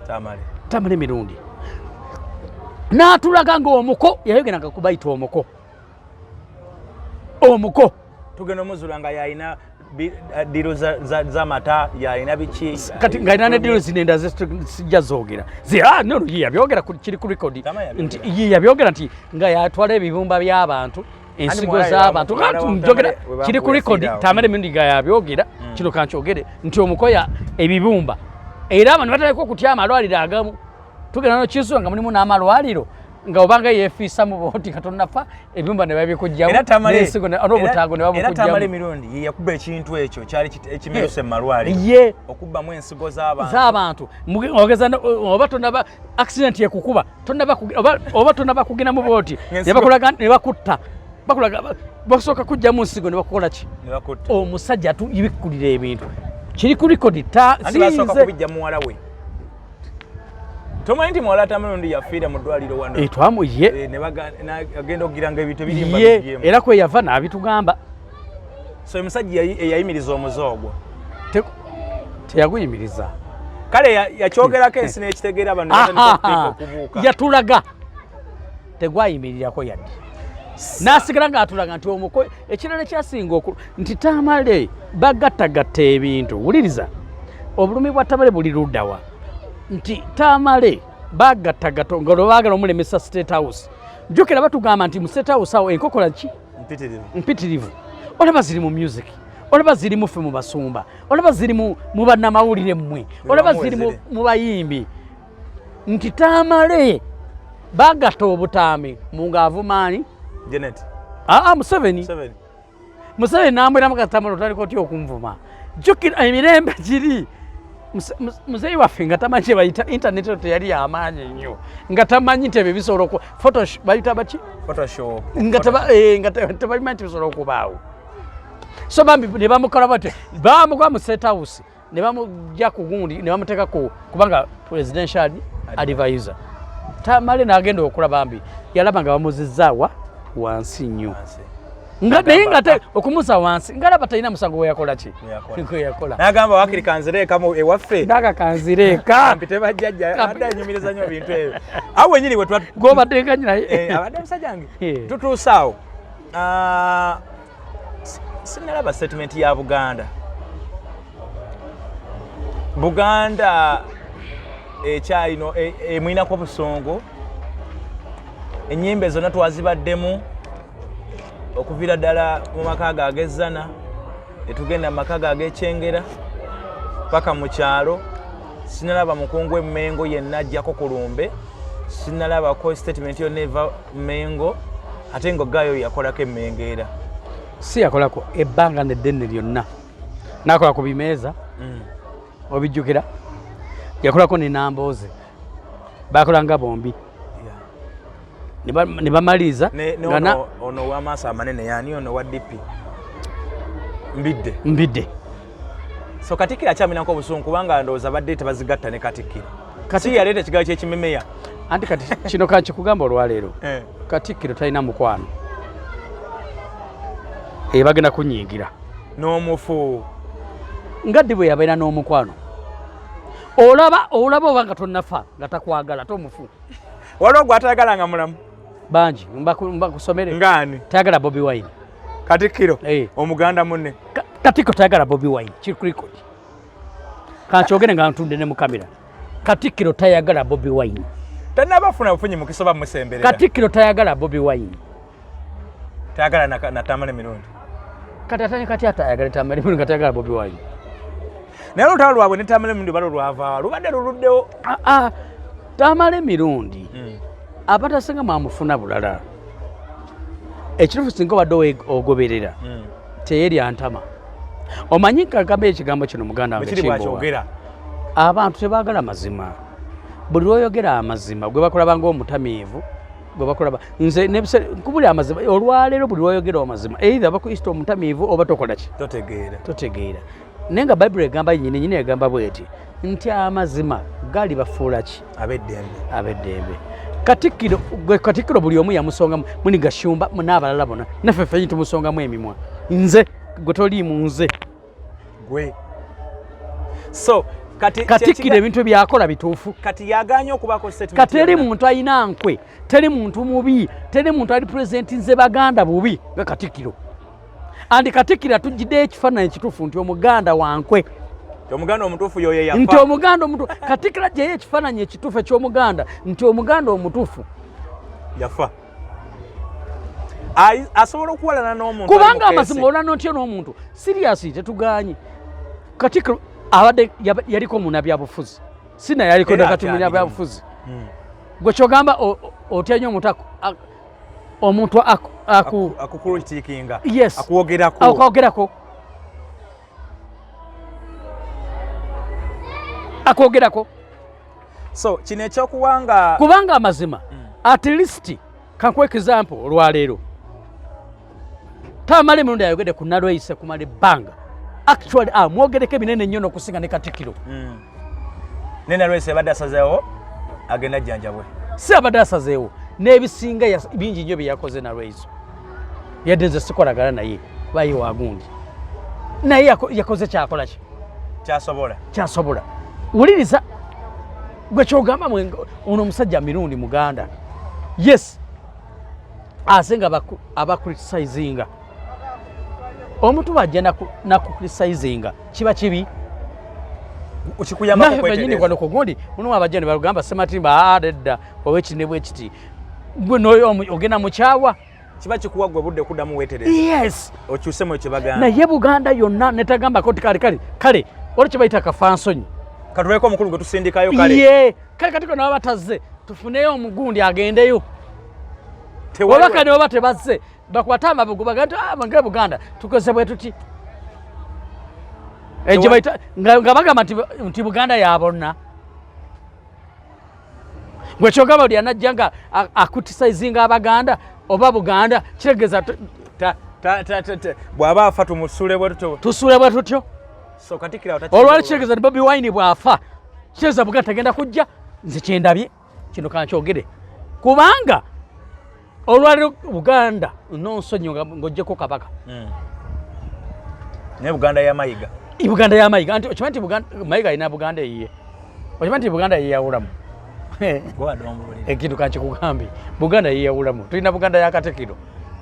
Tamale. Tamale emirundi n'atulaga ng'omuko yayogeranga kubayita omuko, omuko. Tugenda omuzula nga yalina deal z'amata, yalina biki. Kati ng'alina ne deal zino endala sijja zoogera. No, ye yabyogera, kiri ku record. Tama yabyogera. Nti ye yabyogera nti nga yatwala ebibumba by'abantu, ensigo muwala z'abantu. muwala Kati wa njogera Tamale we kiri ku bamuwa record. yafiira awo. Tamale emirundi nga yabyogera kino, kankyogere nti omukoya ebibumba, era abantu batandika okutya amalwaliro agamu. Tugenda nokizula nga mulimu n'amalwaliro nga obanga yeefiisa mu booti nga tonnafa, ebibumba ne babikugjamu, Era Tamale n'ensigo n'obutaago ne era Tamale babukugjamu. emirundi ye yakuba ekintu ekyo kyali ekimeruse mu malwaliro, ye okubbamu ensigo z'abantu. Z'abantu. Ogeza oba tonaba accident yekukuba, tonaba oba tonaba kugenda mu booti, Ng'ensigo- ne bakulaga ne bakutta, bakulaga basooka kujjamu nsigo ne bakukola ki? Ne bakutta. Omusajja atubikkulira ebintu, kiri ku record ta Anti basooka siyinze kubijja muwala we. Tomanyi nti muwala Tamale Mirundi yafiira mu ddwaliro wano? Twamu ye. Eh, ne agenda okugira nga ebintu ebirimba Ye bigyemu. Era kwe yava n'abitugamba. So omusajja eyayimiriza omuze ogwo. Teyaguyimiriza. Kale yakyogerako ensi n'ekitegeera, abantu ne batandika okuteeka okubuuka. Yatulaga tegwayimirirako yadde, n'asigala ng'atulaga nti omuko. Ekirala ekyasinga nti Tamale bagattagatta ebintu. Wuliriza, obulumi bwa Tamale buli luddawa? Nti Tamale bagattagatta nga olwo baagala omulemesa State House. Jjukira batugamba nti mu State House awo enkokola ki? Mpitirivu. Mpitirivu. Olaba ziri mu music, olaba ziri mu ffe mu basumba, olaba ziri mu bannamawulire mmwe, olaba bamu ziri weziri. mu bayimbi. Nti Tamale bagatta obutaami mu ng'avumaani. Janet. Aa, Museveni. Museveni. Museveni namweramu, kati Tamale otandika otya okunvuma? Jjukira emirembe giri muzeeyi waffe nga tamanyi kye bayita internet, eyo teyali yamaanyi nnyo, nga tamanyi nti ebyo bisobola oku photoshop bayita baki? Photoshop. Nga tebabimanyi nti bisobola okubaawo. So bambi ne bamukola bate, bamugoba mu State House, ne bamugja ku gundi, ne bamuteeka ku kubanga presidential advisor. Tamale n'agenda okula, bambi yalaba nga bamuzizaawa wansi nnyo. Wansi. Nga naye nga okumuza wansi nga alaba talina musango gwe yakola ki? Gwe yakola. Gwe yakola. N'agamba wakiri kanzireekamu ewaffe. Naga kanzireeka. Mpite bajjajja. Adde anyumiriza nnyo ebintu ebyo awo wenyini we Gwobadde naye. Eh, abadde musajja wange. Tutuuse awo. Ah, sinalaba statement ya Buganda. Buganda ekyalino emwinako obusungu. Ennyimbe zonna twazibaddemu okuviira ddala mu maka ge ag'ezzana, netugenda mu maka ge ag'ekyengera paka mu kyalo. Sinalaba mukungu emmengo yenna ajjako ku lumbe, sinalabako statement yonna eva Mmengo, ate nga gayo yakolako emmengo era. Si yakolako ebbanga neddene lyonna, nakola ku bimeeza. Obijjukira yakolako ne Nambooze, bakolanga bombi ne bamaliriza. Ne nga ono ow'amaaso amanene yani ono wa DP Mbidde. Mbidde. So Katikkiro akyaminako obusungu kubanga ndowooza badde tebazigatta ne Katikkiro si yaleeta ekigambo ky'ekimemeya. Anti kati kino kankikugamba olwaleero, Katikkiro talina mukwano, bagenda kunyingira. N'omufu. Nga ddi bwe yabeera n'omukwano? Olaba olaba oba nga tonnafa nga takwagala tomufu. Waliwo gwatayagala nga mulamu? Bangi, mbakusomere. Ngaani? Tayagala Bobi Wine. Katikkiro? Eh. Omuganda munne? Katikkiro tayagala Bobi Wine, kiri ku record. Kankyogere nga ntudde ne mu kamera, Katikkiro tayagala Bobi Wine. Tanabafuna bufunyi mukisa oba musemberera. Katikkiro tayagala Bobi Wine. Tayagala na Tamale Mirundi. Kati atani kati atayagala Tamale Mirundi nga tayagala Bobi Wine? Naye olutalo lwabwe ne Tamale Mirundi balo lwavaawa, lubadde luluddewo. Ah, ah, Tamale Mirundi abatasinga mwamufuna bulala. Ekituufu singa obadde ogoberera, teyerya ntama. Omanyi kagambe ekigambo kino muganda wange Bwekiri Kimbowa. bwakyogera. Abantu tebaagala mazima. Buli lw'oyogera amazima gwe bakulaba ng'omutamiivu, gwe bakulaba nze nkubulira amazima olwaleero. Buli lw'oyogera amazima either bakuyita omutamiivu oba tokola ki, Totegeera. totegeera. Naye nga Bayibuli egamba nyini nyini egamba bweti nti amazima gali bafuula ki? Ab'eddembe. Ab'eddembe. Katikkiro gwe Katikkiro buli omu yamusongamu, muni Gashumba n'abalala bonna, naffe ffenyi tumusongamu emimwa. Nze gwe toliimu nze. Gwe so kati Katikkiro ebintu byakola bituufu. Kati yaganye okubaako statement Kati teri yonna. muntu alina nkwe, teri muntu mubi, teri muntu ali presentinze Baganda bubi nga Katikkiro. Andi Katikkiro atugiddeyo ekifaananyi ekituufu nti Omuganda wankwe. Omuganda omutuufu yoyo yafa. Nti Omuganda omutuufu, Katikkiro aggyeyo ekifaananyi ekituufu eky'Omuganda nti Omuganda omutuufu yafa. Asobola okuwalana n'omuntu ali Kubanga mu amazima keesi. olana otya n'omuntu serious? Tetuganye Katikkiro abadde yaliko munabyabufuzi, sina yaliko Era nakati akyalimu. munabyabufuzi. Gwe kyogamba otya nnyo omuntu omuntu aku Akukritikinga. Yes. Akuwogerako. Akwogerako, akwogerako. So kino ekyokuwanga Kubanga amazima, at least kankuwa example, olwaleero Tamale Emirundi ayogedde ku Nalweyiso kumala ebbanga, actually amwogereko ebinene nnyo n'okusinga ne Katikkiro. Ne Nalweyiso yabadde asazeewo agenda ajjanjabwe. Si abadde asazeewo n'ebisinga bingi nnyo bye yakoze Nalweyiso, yadde nze sikolagana naye baye wagundi, naye yakoze kyakola ki Kyasobola. Kyasobola. Wuliriza gwe kyogamba ono omusajja Mirundi muganda, yes, ase nga abacriticinga omuntu bwajja nakucriticizinga kiba kibi. Kikuyambako Naffe fenyini okwetereeza. Wano kugundi mulimu abajja ne bagamba Sematimba adedda oba ekine bwe kiti, gwe noyo ogenda mukyawa. Kiba kikuwa gwe budde kuddamu weetereza, Yes. okyusemu ekyo bagamba. Naye Buganda yonna netagambako nti kale kale kale, olwo kyebayita kafansonyi. Katuleko omukulu gwe tusindikayo kale. Ye kale katiko nabo batazze, tufuneyo omugundi agendeyo. Oba kane oba tebazze, bakwate amabugu bagambe nti "Ah, nga Buganda tukoze bwe tuti." Egyo bayita nga bagamba nti Buganda ya bonna. Gwe kyogamba buli anajja nga acriticinga Abaganda oba Buganda kitegeeza Bw'aba afa tumusule bwe tutyo. Tusule bwe tutyo. So Katikkiro Olwali kitegeeza nti Bobi Wine bw'afa kitegeeza Buganda tegenda kujja. Nze kyendabye kino kankyogere, kubanga olwaliro Buganda nonsonyi ng'oggyeko Kabaka. Naye Buganda ya Mayiga. Buganda ya Mayiga, nti okimanyi nti Mayiga alina Buganda eyiye? Okimanyi nti Buganda yeyawulamu? Ekintu kankikugambe, Buganda yeyawulamu. Tulina Buganda ya Katikiro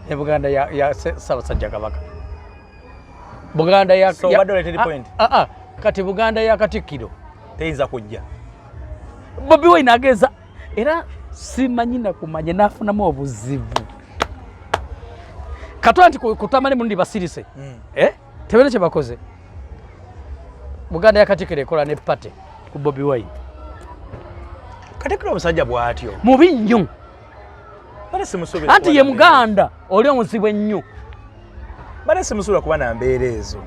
ne Buganda ya Ssaabasajja Kabaka. Buganda ya So, obadde oleetera point. Ah, ah, kati Buganda ya Katikkiro teyinza kujja. Bobi Wine ageza era simanyi nakumanya nafunamu obuzibu katwa nti kutamale murundi basirise. Eh? Tebera kye bakoze. Buganda ya Katikkiro ekola ne party ku Bobi Wine. Katikkiro omusajja bw'atyo Mubi nnyo. Bale simusuubira Anti kuba ye na mbeera. Muganda oli omuzibu ennyo. Bale simusuubira kuba na mbeera ezo.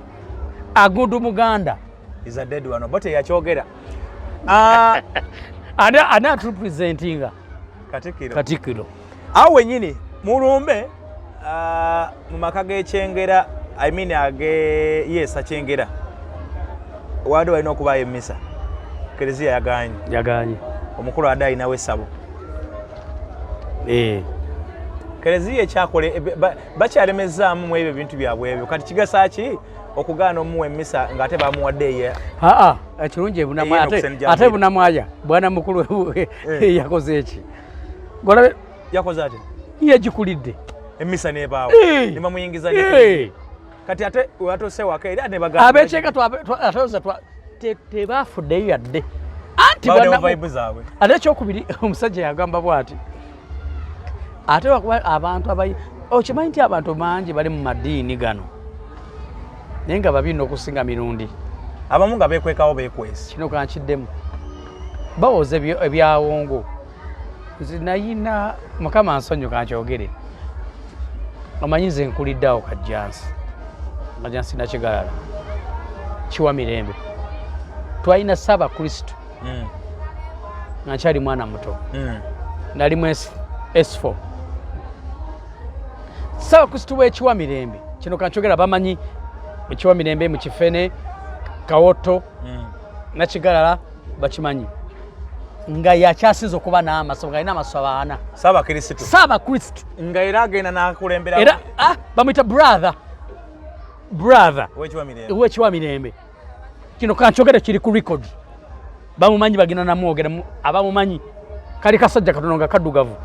Agundu Muganda. Is a dead one oba teyakyogera. Ah, Ani aturepresentinga? Katikkiro. Katikkiro. Awo wenyini mulumbe, mu maka g'ekyengera, I mean age yesa Kyengera, wadde walina okubaayo emmisa, kereziya yaganye. Yaganye. Omukulu adde alinawo essabo. Eh. Kereziya ekyakole bakyalemezaamu mu ebyo ebintu byabwe ebyo. Kati kigasa ki okugaana omuwa emmisa ng'ate bamuwadde eye? Aa, ekirungi ebunamwaya Eye ate n'okusenja ate mbiri. Bunamwaya bwana mukulu Eh. yakoze eki? Golabe. Yakoze ate Yegikulidde. Emmisa nebaawo Eh. ne bamuyingiza Eh. Kati ate watuuse waka era ne bagamba Abekyeka atoza tebafuddeyo yadde anti Babadde bwana mu vibe zaabwe. Ate ekyokubiri, omusajja yagamba bwati, ate wakuba abantu abayi, okimanyi nti abantu bangi bali mu madiini gano naye nga babi n'okusinga Mirundi. Abamu nga beekwekawo beekwesi. Kino kankiddemu, bawoza ebyawongo. Nze nayina Mukama nsonyi kankyogere, omanyi nze nkulidde awo Kajjansi, Kajjansi Nakigalala. Kiwa Mirembe, twalina Ssaabakristo nga nkyali mwana muto, nali mu S4. Ssaabakristo w'Ekiwa Mirembe, kino kankyogera bamanyi Ekiwa Mirembe mu Kifene, Kawoto, Nakigalala bakimanyi, nga yakyasinze okuba n'amasabo, nga alina amasabo ana. Ssaabakristo. Ssaabakristo. Nga era agenda n'akulembera. Era bamuyita brother W'Ekiwa Mirembe. W'Ekiwa Mirembe. Kino kankyogere kiri ku record, bamumanyi, bagenda namwogera abamumanyi. Kali kasajja katono nga kaddugavu.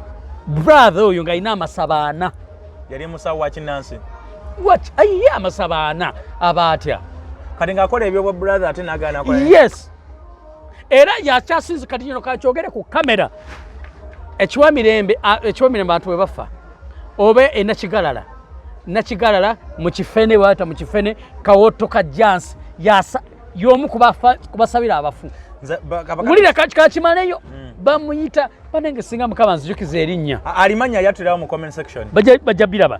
Brother oyo ng'alina amasabo ana. Yali musawo wa kinnansi. What? Aye, amasabo ana aba atya? Kati ng'akola ebyobwa brother ate n'agaana akola. Yes, era yakyasinze. Kati kino kakyogere ku kamera, Ekiwa Mirembe, Ekiwa Mirembe abantu bwe bafa oba enakigalala, Nakigalala mu Kifene, bwata mu Kifene, Kawoto, Kajjansi, yasa y'omu kubasabira abafu. Nze kabaka- Wulira, kakimaleyo bamuyita banenge, singa Mukama nzijukiza erinnya. Alimanya yatulirawo mu comment section. Bajja biraba.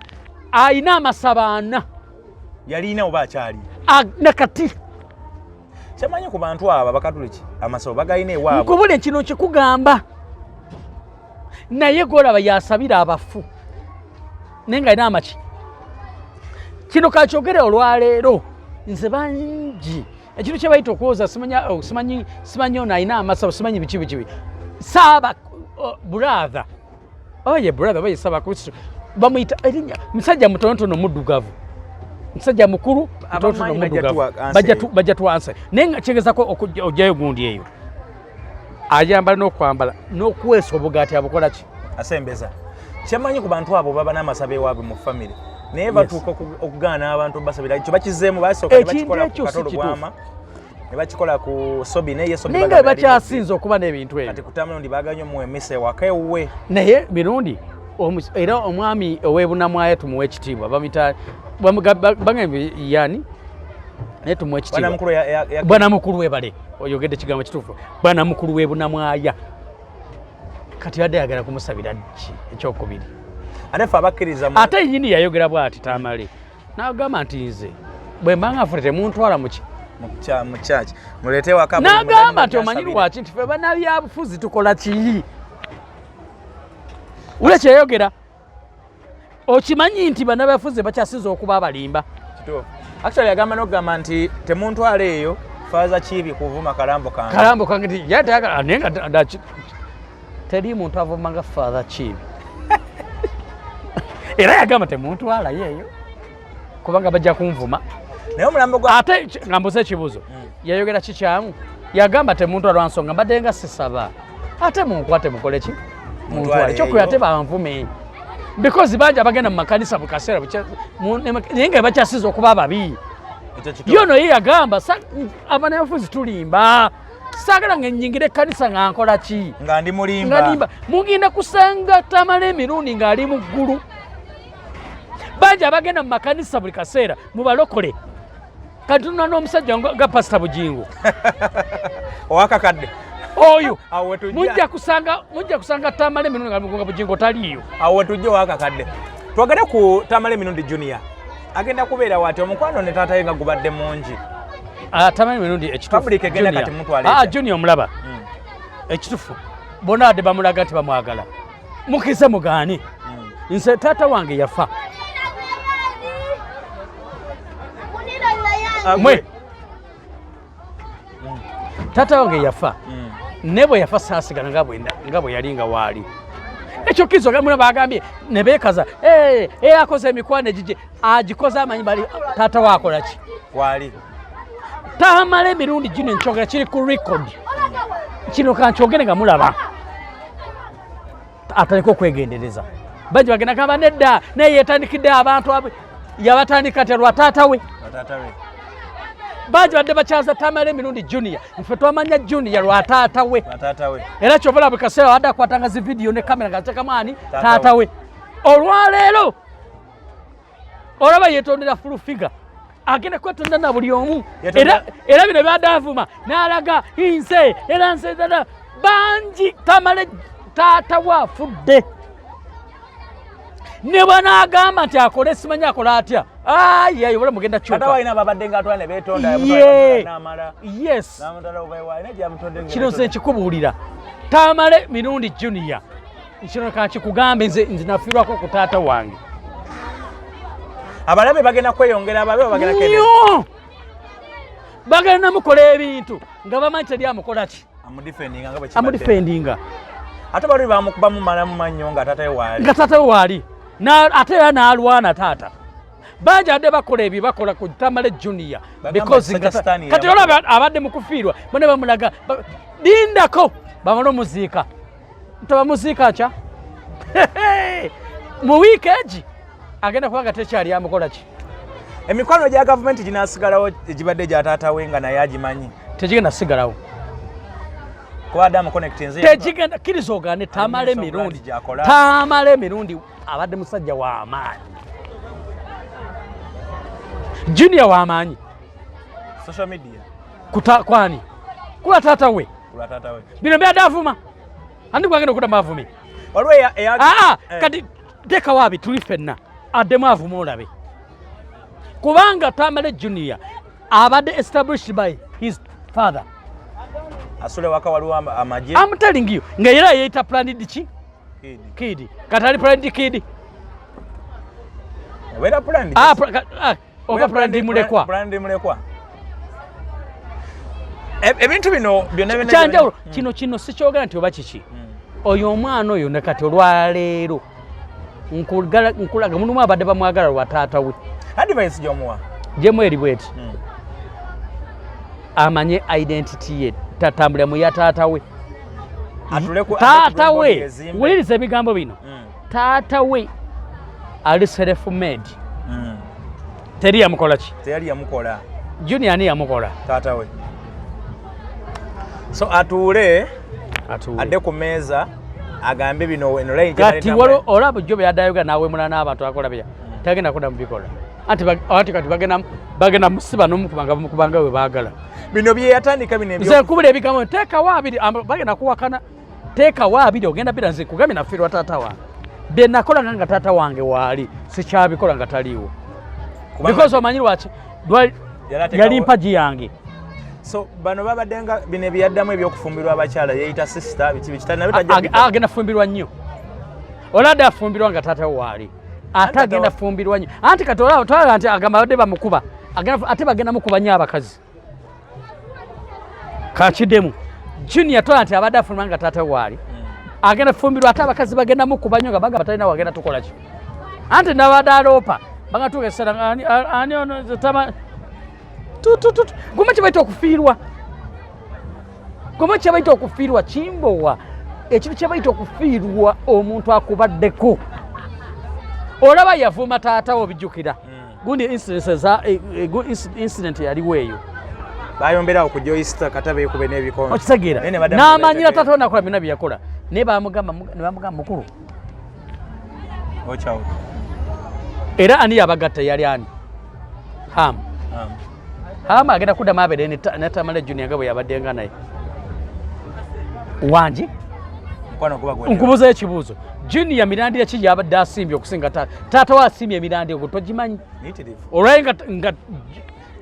Ayina amasabo ana. Yalina oba akyali? Nakati. Kyamanyi ku bantu abo Abakatuliki, amasabo bagayina ewaabwe. Nkubule kino kikugamba, naye golaba yasabira abafu, naye nga alina amaki. Kino kakyogere olwaleero, nze bangi ekintu kye bayita okuwoza simanya, oh, simanyi ono alina amasabo, simanyi biki biki biki. Saaba, oh, brother oba ye brother oba ye Ssaabakristo, bamuyita erinnya, musajja mutonotono muddugavu, musajja mukulu mutonotono Abamanyi bajja muddugavu. tuwa answer Bajja eyo. Bajja tuwa answer, naye nga kyegezako okugyayo gundi eyo, ayambala n'okwambala n'okuweesa obugaati abukola ki? Asembeza. Kyemanyi ku bantu abo, baba n'amasabo ewaabwe mu famire, naye batuuka okugaana abantu basabira. Ekyo bakizeemu, basooka ne Ekintu bakikola ku ekyo si Katolo kituufu. Bwama, ne bakikola ku Sobi, naye ye Sobi Naye nga bagamba yali bakyasinze okuba n'ebintu mubbi. ebyo. Kati ku Tamirundi baganye omuwa emisa ewaka ewuwe. Naye Mirundi era omwami ow'ebunamwaya tumuwa ekitiibwa, bamuyita bagambye yani, naye tumuwa ekitiibwa. Bwanamukulu Bwanamukulu webale, oyogedde ekigambo kituufu. Bwanamukulu w'ebunamwaya kati yadde ayagala kumusabira ki ekyokubiri? Ate ffe abakkiriza mu Ate nyini yayogera bw'ati Tamale n'agamba nti nze bwe mba nga nfune temuntwala muki mu church, muleete ewaka buli N'agamba mulala nti omanyi n'asabira. lwaki nti ffe bannabyabufuzi tukola ki? Wula kyeyayogera, okimanyi nti bannabyabufuzi bakyasinza okuba abalimba. Kituufu. Actually yagamba n'okugamba nti temuntwala eyo Faaza Kiibi kuvuma kalambo kange. Kalambo kange, nti yatayagala, naye nga teri muntu avuma nga Father Kiibi. Era yagamba temuntwalayo eyo kubanga bajja kunvuma. Naye omulambo gwa Ate nga mbuze ekibuuzo, yayogera kikyamu? Yagamba temuntwala lwa nsonga mbadde nga sisaba, ate munkwate mukole ki? Muntwale Muntwale ekyokuya eyo. Ate banvume because bangi abagenda mu makanisa mu kaseera naye nga bakyasiza okuba ababi. Ekyo kituufu. Yono ye yagamba abanafuzi tulimba, saagala nga ennyingira ekkanisa nga nkola ki? Nga ndi mulimba. Nga nimba. Mugenda kusanga Tamala emirundi ng'ali mu ggulu. Bangi abagenda mu makanisa buli kaseera mubalokole. Kati tulina n'omusajja nga Pasita Bugingo. Owakakadde. Oyo Awo wetujja. Mujja kusanga Tamala emirundi nga Bugingo taliiyo. Awo wetujja owakakadde. Twogere ku Tamala Emirundi Junior, agenda kubeera wati omukwano ne taata ye nga gubadde mungi? Ah, Tamala emirundi ekituufu Public egenda Junior. kati mutwala etya? Junior omulaba, ekituufu bonna adde bamulaga nti bamwagala, mukize mugaane. Nze taata wange yafa. Mwe taata wange yafa, ne bwe yafa saasigala nga bwe yali nga waali. Ekyo kizo gamuna bagambye ne beekaza, "Eh, eh, akoze emikwano egije agikoze amanyi bali taata waakola ki?" Waali. Tamala emirundi gino enkyogera kiri ku record, kino kankyogere nga mulaba, atandika okwegendereza. Bajja bagenda gamba nedda, naye yetandikidde abantu abo yabatandika te lwa taata we. Taata we. Bangi badde bakyaza Tamala emirundi Junior, nfe twamanya Junior lwa taata we. Lwa taata we. Era kyova buli kaseera wadde akwatanga zi vidiyo ne kamera nga ateekamu ani? Taata. Taata we. Olwaleero olaba yetondera full figure, agenda kwetonda na buli omu. Era bino byadde avuma n'alaga nze era nze dada bangi. Tamale taata we afudde. Ne bw'anaagamba nti akole simanyi akola atya, ayi oba mugenda Kata kyuka. walina ababadde nga atwala ne beetonda. Ye. N'amala Yes. n'amutwala oba ewa, alina gy'amutondde nga Kino nze beetonda. nkikubuulira, Tamale Mirundi Junior, kino kankikugambe, nze nafiirwako ku taata wange. Abalabe bagenda kweyongera, ababe bagenda kende. Nnyo bagenda mukola ebintu nga bamanyi teri amukola ki. Amudefendinga nga bwe kibadde. Amudefendinga. Ate bali bamukubamu malamu mannyo nga taata we waali. Nga taata we waali. Ate era n'alwana taata. Bangi adde bakola ebyo bakola ku Tamale Junior. Bagamba Because Sajja Sitaani kati yabakola. olaba abadde mu kufiirwa, bonna bamulaga lindako bamale omuziika, tebamuziika kya mu wiiki egi agenda kubanga tekyali amukola ki. Emikwano gya gavumenti ginaasigalawo egibadde gya taata we nga naye agimanyi? Tegigenda sigalawo. Kuba adde amuconnectinze. Tegigenda, kkiriza ogaane. Tamale Alina Mirundi, gy'akola. Tamale Mirundi abadde musajja w'amaanyi, Junior w'amaanyi. Social media. Kwani kuba taata we. Kulwa taata we. Bino byadde avuma, andi gwagenda okuddamu avume? Waliwo Aa. Eh. Kati teekawo abi tuli ffenna, addemu avume olabe, kubanga Tamale Junior abadde established by his father. Asule waka, waliwo amagye. I'm telling you, nga era yeeyita planned ki? Kid. Kid. Kati ali planned kid. Obeera planned. Ah, oba planned mulekwa. Planned mulekwa. Ebintu bino byonna byonna. Kyanjawulo kino sikyogera nti oba kiki. Oyo omwana oyo ne kati olwaleero nkulaga mulimu abadde bamwagala lwa taata we. Advice gy'omuwa? Gyemu eri bweti: amanye identity ye, tatambulira mu ya taata we. Atule Taata ate ku we, ezimbe. Wuliriza ebigambo bino. Taata we ali self made. Teri yamukola ki? Teyali yamukola. Junior ani yamukola? Taata we. So atuule. Atuule. Adde ku meeza agambe bino eno line gye Kati baleeta. waliwo olaba jjo byaddayoga nawemula n'abantu akola bya tagenda kudda mubikola, anti kati bagenda musiba n'omukubanga bamukubanga bwe baagala. Bino bye yatandika bino Nze nkubula ebigambo, teekawo abiri, bagenda kuwakana. Teekawo abiri ogenda bira. Nze kugambye nafiirwa taata wange, bye nakolanga nga taata wange waali sikyabikola nga taliiwo. Because omanyi lwaki? Yali mpagi yange. So bano babadde nga bino ebyaddamu ebyokufumbirwa abakyala, yeeyita sister, biki biki, nabyo tajja biddamu. Agenda fumbirwa nnyo, oladde afumbirwa nga taata we waali, ate Anti agenda fumbirwa nnyo. Anti kati olaba twalaba nti agamba abadde bamukuba, ate bagenda mukuba nnyo abakazi. Kakiddemu, Junior twala nti abadde afumbirwa nga taata we waali, agenda fumbirwa ate abakazi bagenda mukuba nnyo nga bagamba talina wagenda tukola ki. Anti nabadde aloopa bagatuuka ekiseera nga ani ono nze tu, tu, tu, tu. Guma kye okufiirwa, guma kye bayita okufiirwa kimbowa, ekintu kye bayita okufiirwa omuntu akubaddeko. Olaba yavuma taata wo, bijjukira gundi incident incident yaliwo eyo. Bayomberawo ku Joyster kata beekube n'ebikonde. Okitegeera? Naye ne baddamu. N'amanyira taata we nakola byonna bye yakola, naye ne bamugamba mukulu. Watch out. Era ani yabagatta? Yali ani? Ham. Ham agenda kuddamu abeere ne Tamale Junior nga bwe yabaddenga naye wangi. Mukwano guba gwe. Nkubuuza ekibuuzo, Junior mirandira ki gyabadde asimbye okusinga taata? Taata we asimbye emirandi ogwo togimanyi? Muyitirivu. Olwaye nga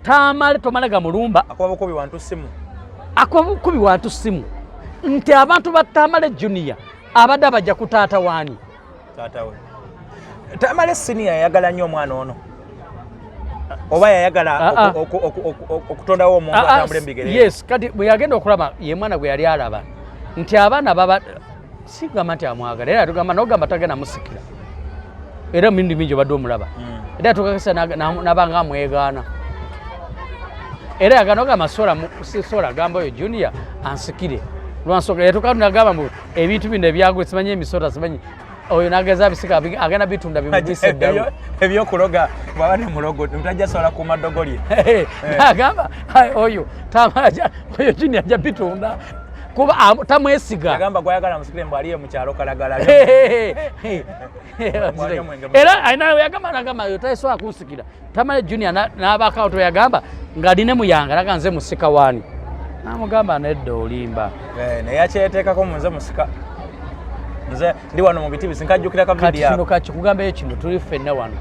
Tamale tomala gamulumba. Akuba bukubi wantu simu. Akuba bukubi wantu simu nti abantu ba Tamale Junior abadde abajja ku taata waani? Taata we. Tamale Senior yayagala nnyo omwana ono, oba yayagala Ah, ah. okutondawo omuntu Ah, ah, atambula emibigere. Yes, kati bwe yagenda okulaba ye mwana gwe yali alaba nti abaana baba sigamba nti amwagala, era tugamba nogamba tagenda musikira, era emirundi mingi obadde omulaba. Era tukakasa nabanga amwegaana, era yagana ogamba sola sola gamba oyo Junior ansikire lwansonga yatuka nagamba mbu ebintu bino ebyagwe simanyi emisota simanyi oyo nageza bisika agenda bitunda bimugwisa eddalu. Ebyokuloga bwaba ne mulogo tajja sobola kuuma ddogo lye. Nagamba "Ai, oyo Tamale oyo Junior ajja bitunda kuba tamwesiga." Yagamba gwayagala musikire mbu aliye mu kyalo Kalagala. Mwalya omwenge. Era alina yagamba nagamba oyo tasobola kunsikira. Tamale Junior n'abaakawo toyagamba ng'alina muyanga naga nze musika waani, namugamba nedda olimba. Eh, naye akyeteekako mu nze musika. Nze ndi wano mu biti bisinkajjukira ka Kati video. kino kakikugambayo kino, tuli ffenna wano.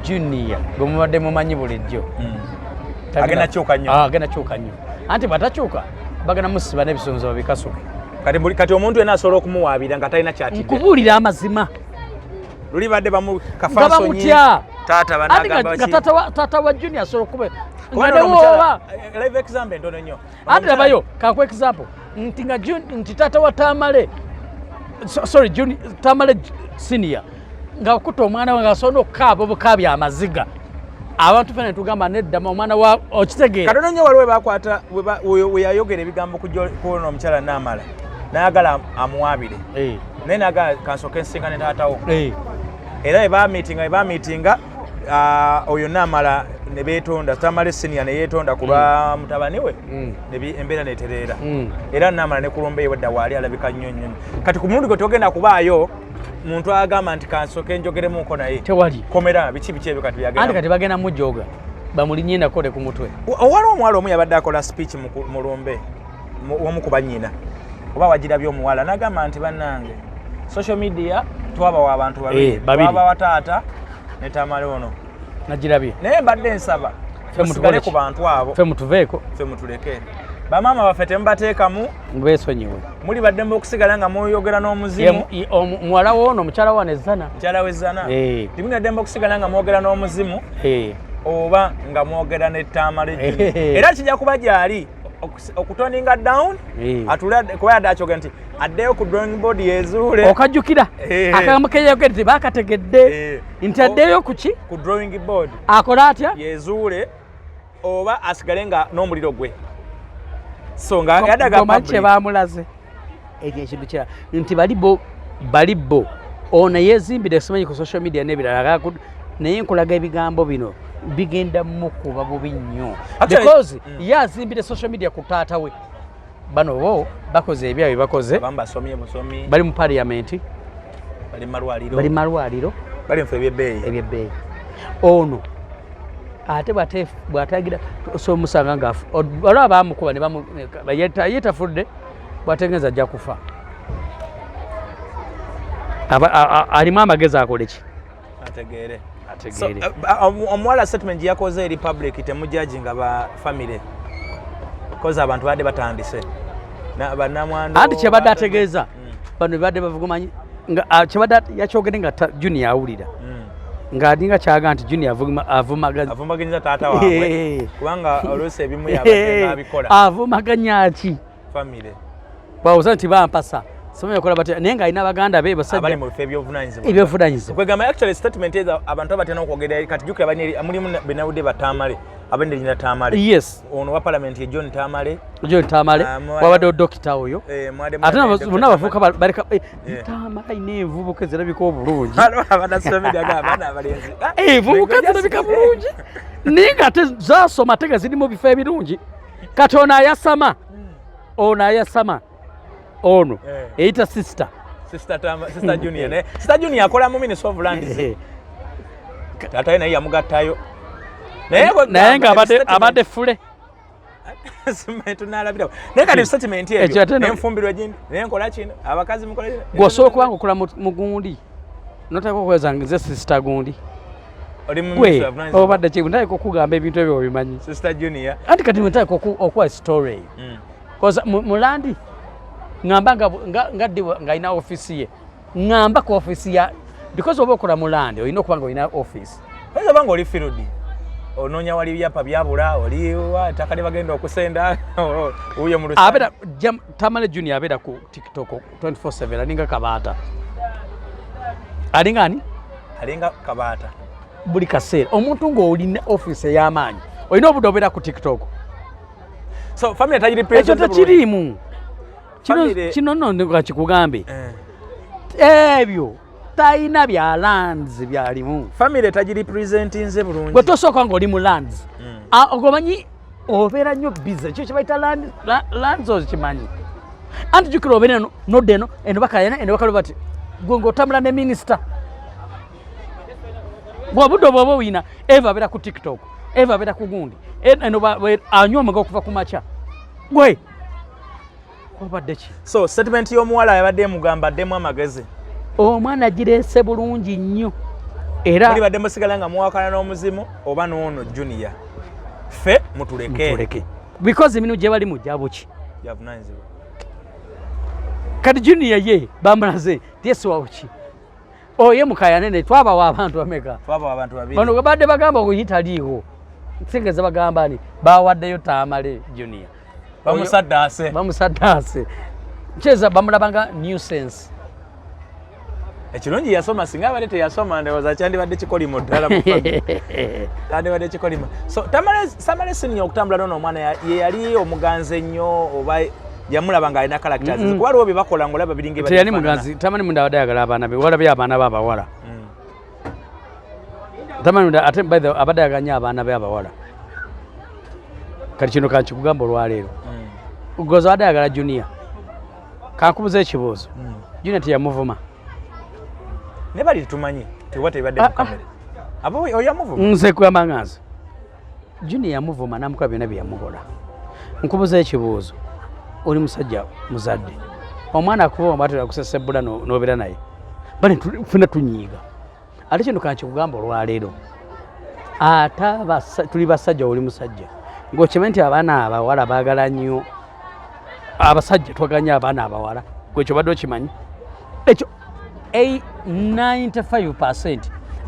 Junior gwe mubadde mumanyi bulijjo Agenda kyuka nnyo. Ah, agenda kyuka nnyo, anti bw'atakyuka bagenda musiba n'ebisonzo babikasuke. Kati kati omuntu yenna asobola okumuwaabira nga talina kyatidde. Nkubuulira amazima. Luli badde bamu Nga kafansonyi. bamutya. Taata Anti banagamba nga ki? taata wa Junior asobola okuba Kuba nga nno newooba omukyala, live example entono nnyo. Anti labayo kankuwa example nti nga nti taata wa Tamale, sorry, Junior, Tamale senior nga kutta omwana we nga asobola okukaaba obukaabya amaziga, abantu fena netugamba nedda omwana wa okitegeera. Katono nnyo waliwo we bakwata we yayogera ebigambo ku ono omukyala Naamala n'ayagala amuwaabire, naye n'agala kansooke nsinkane taatawo. Era bwe bamiitinga oyo Naamala ne beetonda, Tamale senior ne yeetonda ku lwa mutabani we, embeera netereera. Era Naamala ne kulumba ewedda waali alabika nnyo nnyo nnyo. Kati ku mulundi gwe togenda kubaayo muntu agamba nti kansooke njogeremuko naye. Tewali. Komera biki biki ebyo kati Anti byagenda. kati bagenda mujoga bamulinye nakole ku mutwe. Waliwo omuwala omu yabadde akola speech mu lumbe omu ku bannyina oba wagirabye omuwala n'agamba nti bannange, social media twabawa abantu babiri, Eh, babiri. twabawa taata ne Tamale ono. Nagirabye. Naye mbadde nsaba Ffe musigale mutukole ku ki? bantu abo. Ffe mutuveeko. Ffe mutuleke, bamaama baffe temubateekamu. Mubeesonyiwe. Muli baddembe okusigala nga muyogera n'omuzimu. Muwala woono, omukyala wano ezzana. Mukyala w'ezzana. Eh. Timuli addembe okusigala nga mwogera n'omuzimu Eh. oba nga mwogera ne Tamale. Eh. Era kijja kuba gyali okutoninga down, Eh. atule kuba yadde akyogera nti addeyo ku drawing board yezuule. Okajjukira Eh. akagambo keyayogedde tebakategedde Eh. nti addeyo ku ki? Ku drawing board. Akole atya? Yezuule oba asigale nga n'omuliro gwe, so nga yadde aga Omanyi kye public. bamulaze ekyo ekintu kirala nti bali bo bali bo ono yeezimbire simanyi ku social media n'ebirala naye nkulaga ebigambo bino bigenda mukuba bubi nnyo Actually, because ye azimbire social media ku taata we. Bano bo bakoze ebyabwe bakoze. Abamu basomye busomi. Bali mu parliament. Bali mu malwaliro. Bali mu malwaliro. Bali mu ebyebbeeyi. Ebyebbeeyi. Ono ate bw'atagira so musanga nga waliwo abamukuba ne ye tafudde, bw'ategeeza ajja kufa. Alimu amagezi akole ki? Ategeere. So, Ategeere. omuwala statement gye yakoze eri public, temujudginga ba family koze abantu badde batandise bannamwandu. Anti kyebadde ategeeza bano bebadde bavugumanyi nga kyebadde yakyogedde nga Junior awulira ng'alinga kyaga nti Junior avumaga Avumaganyiza taata waabwe. Kubanga oluusi ebimu yabadde ng'abikola. Avumaganya ki? Family. Bawuza nti bampasa simanyi okola batya, naye ng'alina baganda be abali basajja mu bifo ebyobuvunanyizibwa. Ebyobuvunanyizibwa. Kwegamba actually statement ezo abantu abatera okwogera kati jjukira mulimu benawudde batamale abali erina Tamale. Yes. Ono wa parliament ye John Tamale. John Tamale. Ah, wabaddewo dokita oyo. Eh, mwade Ate mwade bonna abavubuka baleka Yeah. Tamale alina envubuka ezirabika obulungi. Waliwo abanassomero aga abaana abalenzi. Ah, Envubuka zirabika bulungi naye nga ate zasoma ate nga ziri mu bifo ebirungi. Kati ono ayasama, ono ayasama ono eyita sister. Sister Junior, naye Sister Junior akola mu Ministry of Lands. Taata we naye yamugattayo. Naye naye nga abadde fule. Simanyi tunaalabirawo. Naye kati statement Ekyo ebyo ate nenfumbirwa egindi nenkola kino abakazi mukola kino. Gweosobola okuba nga okola mu gundi noteka okweza nze sister gundi. Oli mu Gwe Ministry of Lands. Obadde ki ntandika okugamba ebintu ebyo obimanyi. Sister Junior. Anti kati ntandika okuwa story eyo. Koza mu land ŋŋamba nga ddi ng'alina ofiisi ye, ŋŋamba ku ofiisi ya because oba okola mu land olina okuba nga olina ofiisi. Oyinza oba nga oli field onoonya wali byapa byabula oliwa ettaka lye bagenda okusenda wuyo mu lusa. Abeera Tamale Junior abeera ku TikTok 24/7, alinga kabaata, alinga ani? Alinga kabaata. Buli kaseera omuntu ng'olina ofiisi ey'amaanyi olina obudde obeera ku TikTok. So family tagiri Ekyo president bulungi. tekiriimu. Kino Family kino nno nga kikugambe ebyo talina bya lands byalimu. Family tagiri presentinze bulungi. Gwe tosooka ng'oli mu lands. Ah, ogomanyi obeera nnyo busy kyo kyebayita lands okimanyi, anti jjukira obeera eno nodda eno eno bakayana eno bakalo bati gwe ng'otambula ne minisita bwobudde obwoba oyina eva abeera ku TikTok, eva abeera ku gundi eno anywa omwenge okuva ku makya gwe. Wabadde ki? So statement y'omuwala yabadde emugamba addemu amagezi. Omwana agireese bulungi nnyo era muli badde musigala nga muwakana n'omuzimu oba n'ono Junior, ffe mutuleke. Mutuleke, because emirimu gye bali mujja buki Gyavunanyizibwa. Kati Junior ye bamulaze tyesiwabuki oye mukayanene twabawa abantu bameka? Twabawa abantu babiri. Bano babadde bagamba okuyitaliiwo nsigeza bagamba ni bawaddeyo Tamale Junior. Bamusaddaase. Bamusaddaase kyeza bamulabanga nuisance. Ekirungi yasoma, singa abadde teyasoma ndowooza kyandibadde kikolimo ddala mu family. Kyandibadde kikolimo. So Tamale Senior okutambula n'ono omwana ye yali omuganzi ennyo oba yamulaba ng'alina characters? Kuba waliwo bye bakola ng'olaba biringa ebadde Teyali bifaanana. muganzi. Tamale Munda abadde ayagala abaana be, walabye abaana be abawala. Tamale Munda ate by the way, abadde ayagala nnyo abaana be abawala. Kati kino kankikugamba olwaleero, goza abadde ayagala Junior. Kankubuza ekibuuzo, Junior teyamuvuma? Ne bali tetumanyi tekuba tebibadde mu Ah, ah. kamera aba oyo yamuvuma. Nze kugamba nga nze Junior yamuvuma namukola byonna bye yamukola. Nkubuza ekibuuzo, oli musajja muzadde, omwana akuva batera kusesebbula n'obeera naye bale fena tunyiiga. Ate kino kankikugamba olwaleero, ate tuli basajja, oli musajja ng'okimanyi nti abaana abawala baagala nnyo abasajja, twagala nnyo abaana abawala. Gwekyo obadde okimanyi ekyo? 95%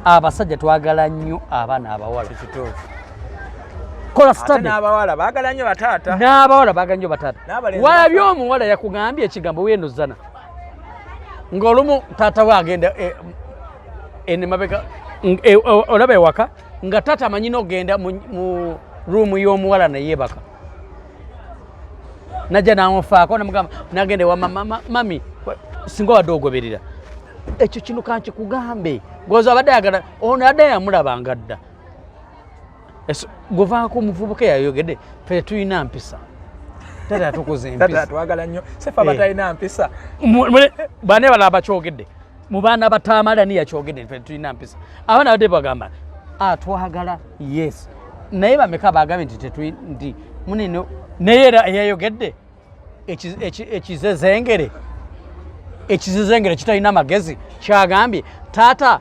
abasajja twagala nnyo abaana abawala. Kituufu. Kola Ate study. N'abawala baagala nnyo bataata. N'abawala baagala nnyo bataata. N'abalenzi Walabye bafa. omuwala yakugambye ekigambo weeno zana ng'olumu taata we agenda ene mabega olaba ewaka nga taata amanyi n'okugenda mu ruumu y'omuwala neyeebaka, najja namufaako namugamba nagenda ewa mama, mami singa obadde ogoberera ekyo kino kankikugambe goza abadde ayagala ono adde yamulabanga dda. Guvaako omuvubuka eyayogedde fe tulina mpisa, taata yatukuza Taata empisa. Twagala nnyo sefa abatalina mpisa. Bane balala bakyogedde mu baana batamala ni yakyogedde ffe tulina mpisa. Abaana badde bagamba atwagala, yes, naye bameka bagambye nti nti munene naye era eyayogedde ekizezengere ekizezengere kitalina magezi kyagambye taata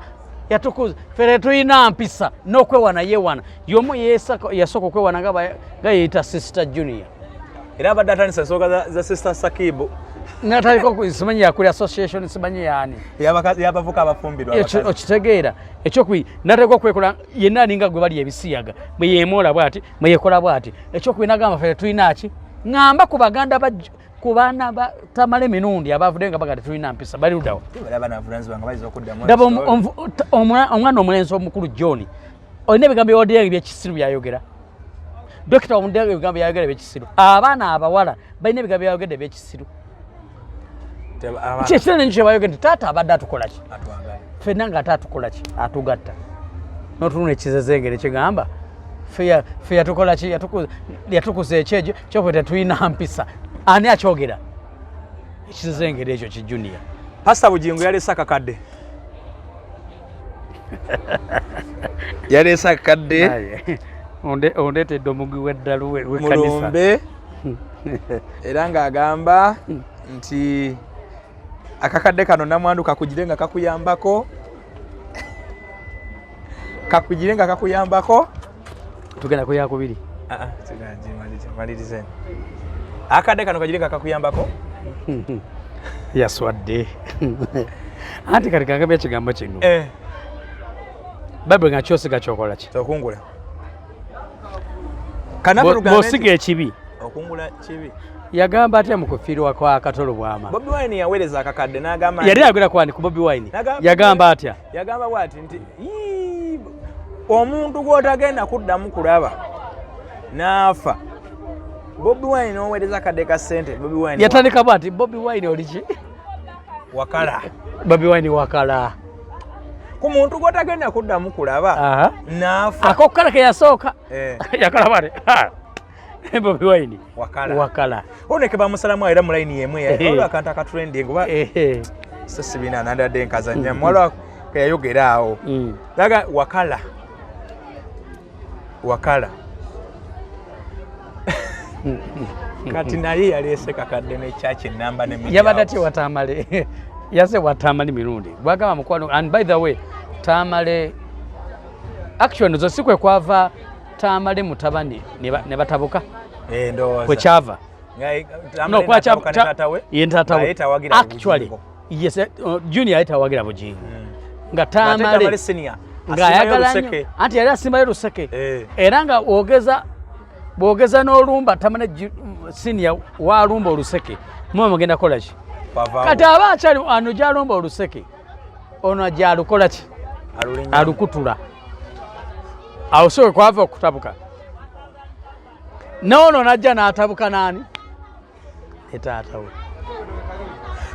yatukuza ffe tetulina mpisa n'okwewana yewana yomu yasooka okwewana nga yeyita Sister Junior. Era abadde atandisa ensonga za Sister Sakibu. Natandika simanyi yakuli association simanyi yaani. Y'abavuka abafumbirwa abakazi. Okitegeera ekyokubiri nateeka okwekola yenna alinga gwe bali ebisiyaga bwe yeemoola bwati bwe yekola bwati. Ekyokubiri nagamba ffe tetulina ki ŋŋamba ku baganda ba ku baana ba Tamale Emirundi abavuddeyo nga baga tetulina mpisa bali luddawa? Bali abaana bavunanyizibwa nga bayinza okuddamu Ndaba story. Omwana omulenzi omukulu John olina ebigambo byewaddeyo ebyekisiru byayogera, dokita omuddeyo ebigambo byayogera ebyekisiru, abaana abawala balina ebigambo byayogedde ebyekisiru. Abaana Kyekirene nikyo kyebayogedde taata abadde atukola ki? Atwagala. Ffenna nga ate atukola ki? Atugatta notunula ekizezengere kigamba ffe yatukola ki? Yatukuza ekyekyo kyokwe tetulina mpisa. Ani akyogera ekizezengere ekyo kijunior? Pasita Bugingo yaleese akakadde, yaleese akakadde. Ondeetedde omugwi w'eddalu w'ekkanisa. Mulumbe era ng'agamba nti akakadde kano namwandu kakugire nga kakuyambako, kakugire nga kakuyambako. Tugenda ku yakubiri. Ah, ah, malirize. Akadde kano kagire nga kakuyambako. Yaswadde anti kati kagambye ekigambo kino. Eh, Bayibuli nga kyosiga kyokola ki? Okungula kanafe lugambe Bw'osiga nti ekibi okungula kibi. Yagamba atya mu kufiirwa kwa Katolo Bwama? Bobi Wine yaweereza akakadde n'agamba Yali ayogera kwani ku Bobi Wine? Yagamba atya? Yagamba bwati nti, "Ii, omuntu gw'otagenda kuddamu kulaba n'afa, Bobi Wine n'oweereza akadde ka ssente, Bobi Wine Yatandika bwati, Bobi Wine oliki wakala." Bobi Wine wakala. Ku muntu gw'otagenda kuddamu kulaba n'afa. Akokukala ke yasooka Eh. yakola bwati, "Ha, Bobi Wine wakala." Wakala. Oneke bamusalamu era mu layini yemu. Ehe. Waliwo akantu akatrending oba Ehe. so sibina nandadde nkazanya waliwo keyayogera awo. Laga wakala wakala. Kati naye yaleese kakadde ne church enamba ne media Yabadde atya house. Watamale yaze Watamale mirundi gwagamba mukwano. And by the way, Tamale action zo si kwe kwava Tamale mutabani ne batabuka. Eh, ndowooza. Kwe kyava. Nga- Tamale No, kwa n'atabuka ne taata we. ye taata we. Nga ye tawagira Actually, Bugingo. yes, Junior yali tawagira Bugingo. Nga Nga ate Tamale Tamale senior ng'ayagala asimayo nnyo Luseke. anti yali asimbayo Luseke. Eh. Era nga ogeza bwogeza n'olumba Tamale senior walumba Oluseke, muba mugenda kukola ki? Kwavaawo. Kati aba akyali ano gyalumba Oluseke, ono gyalukola ki? Alulinnya. Alukutula. Awo si we kwava okutabuka, noono najja n'atabuka naani ne taata we.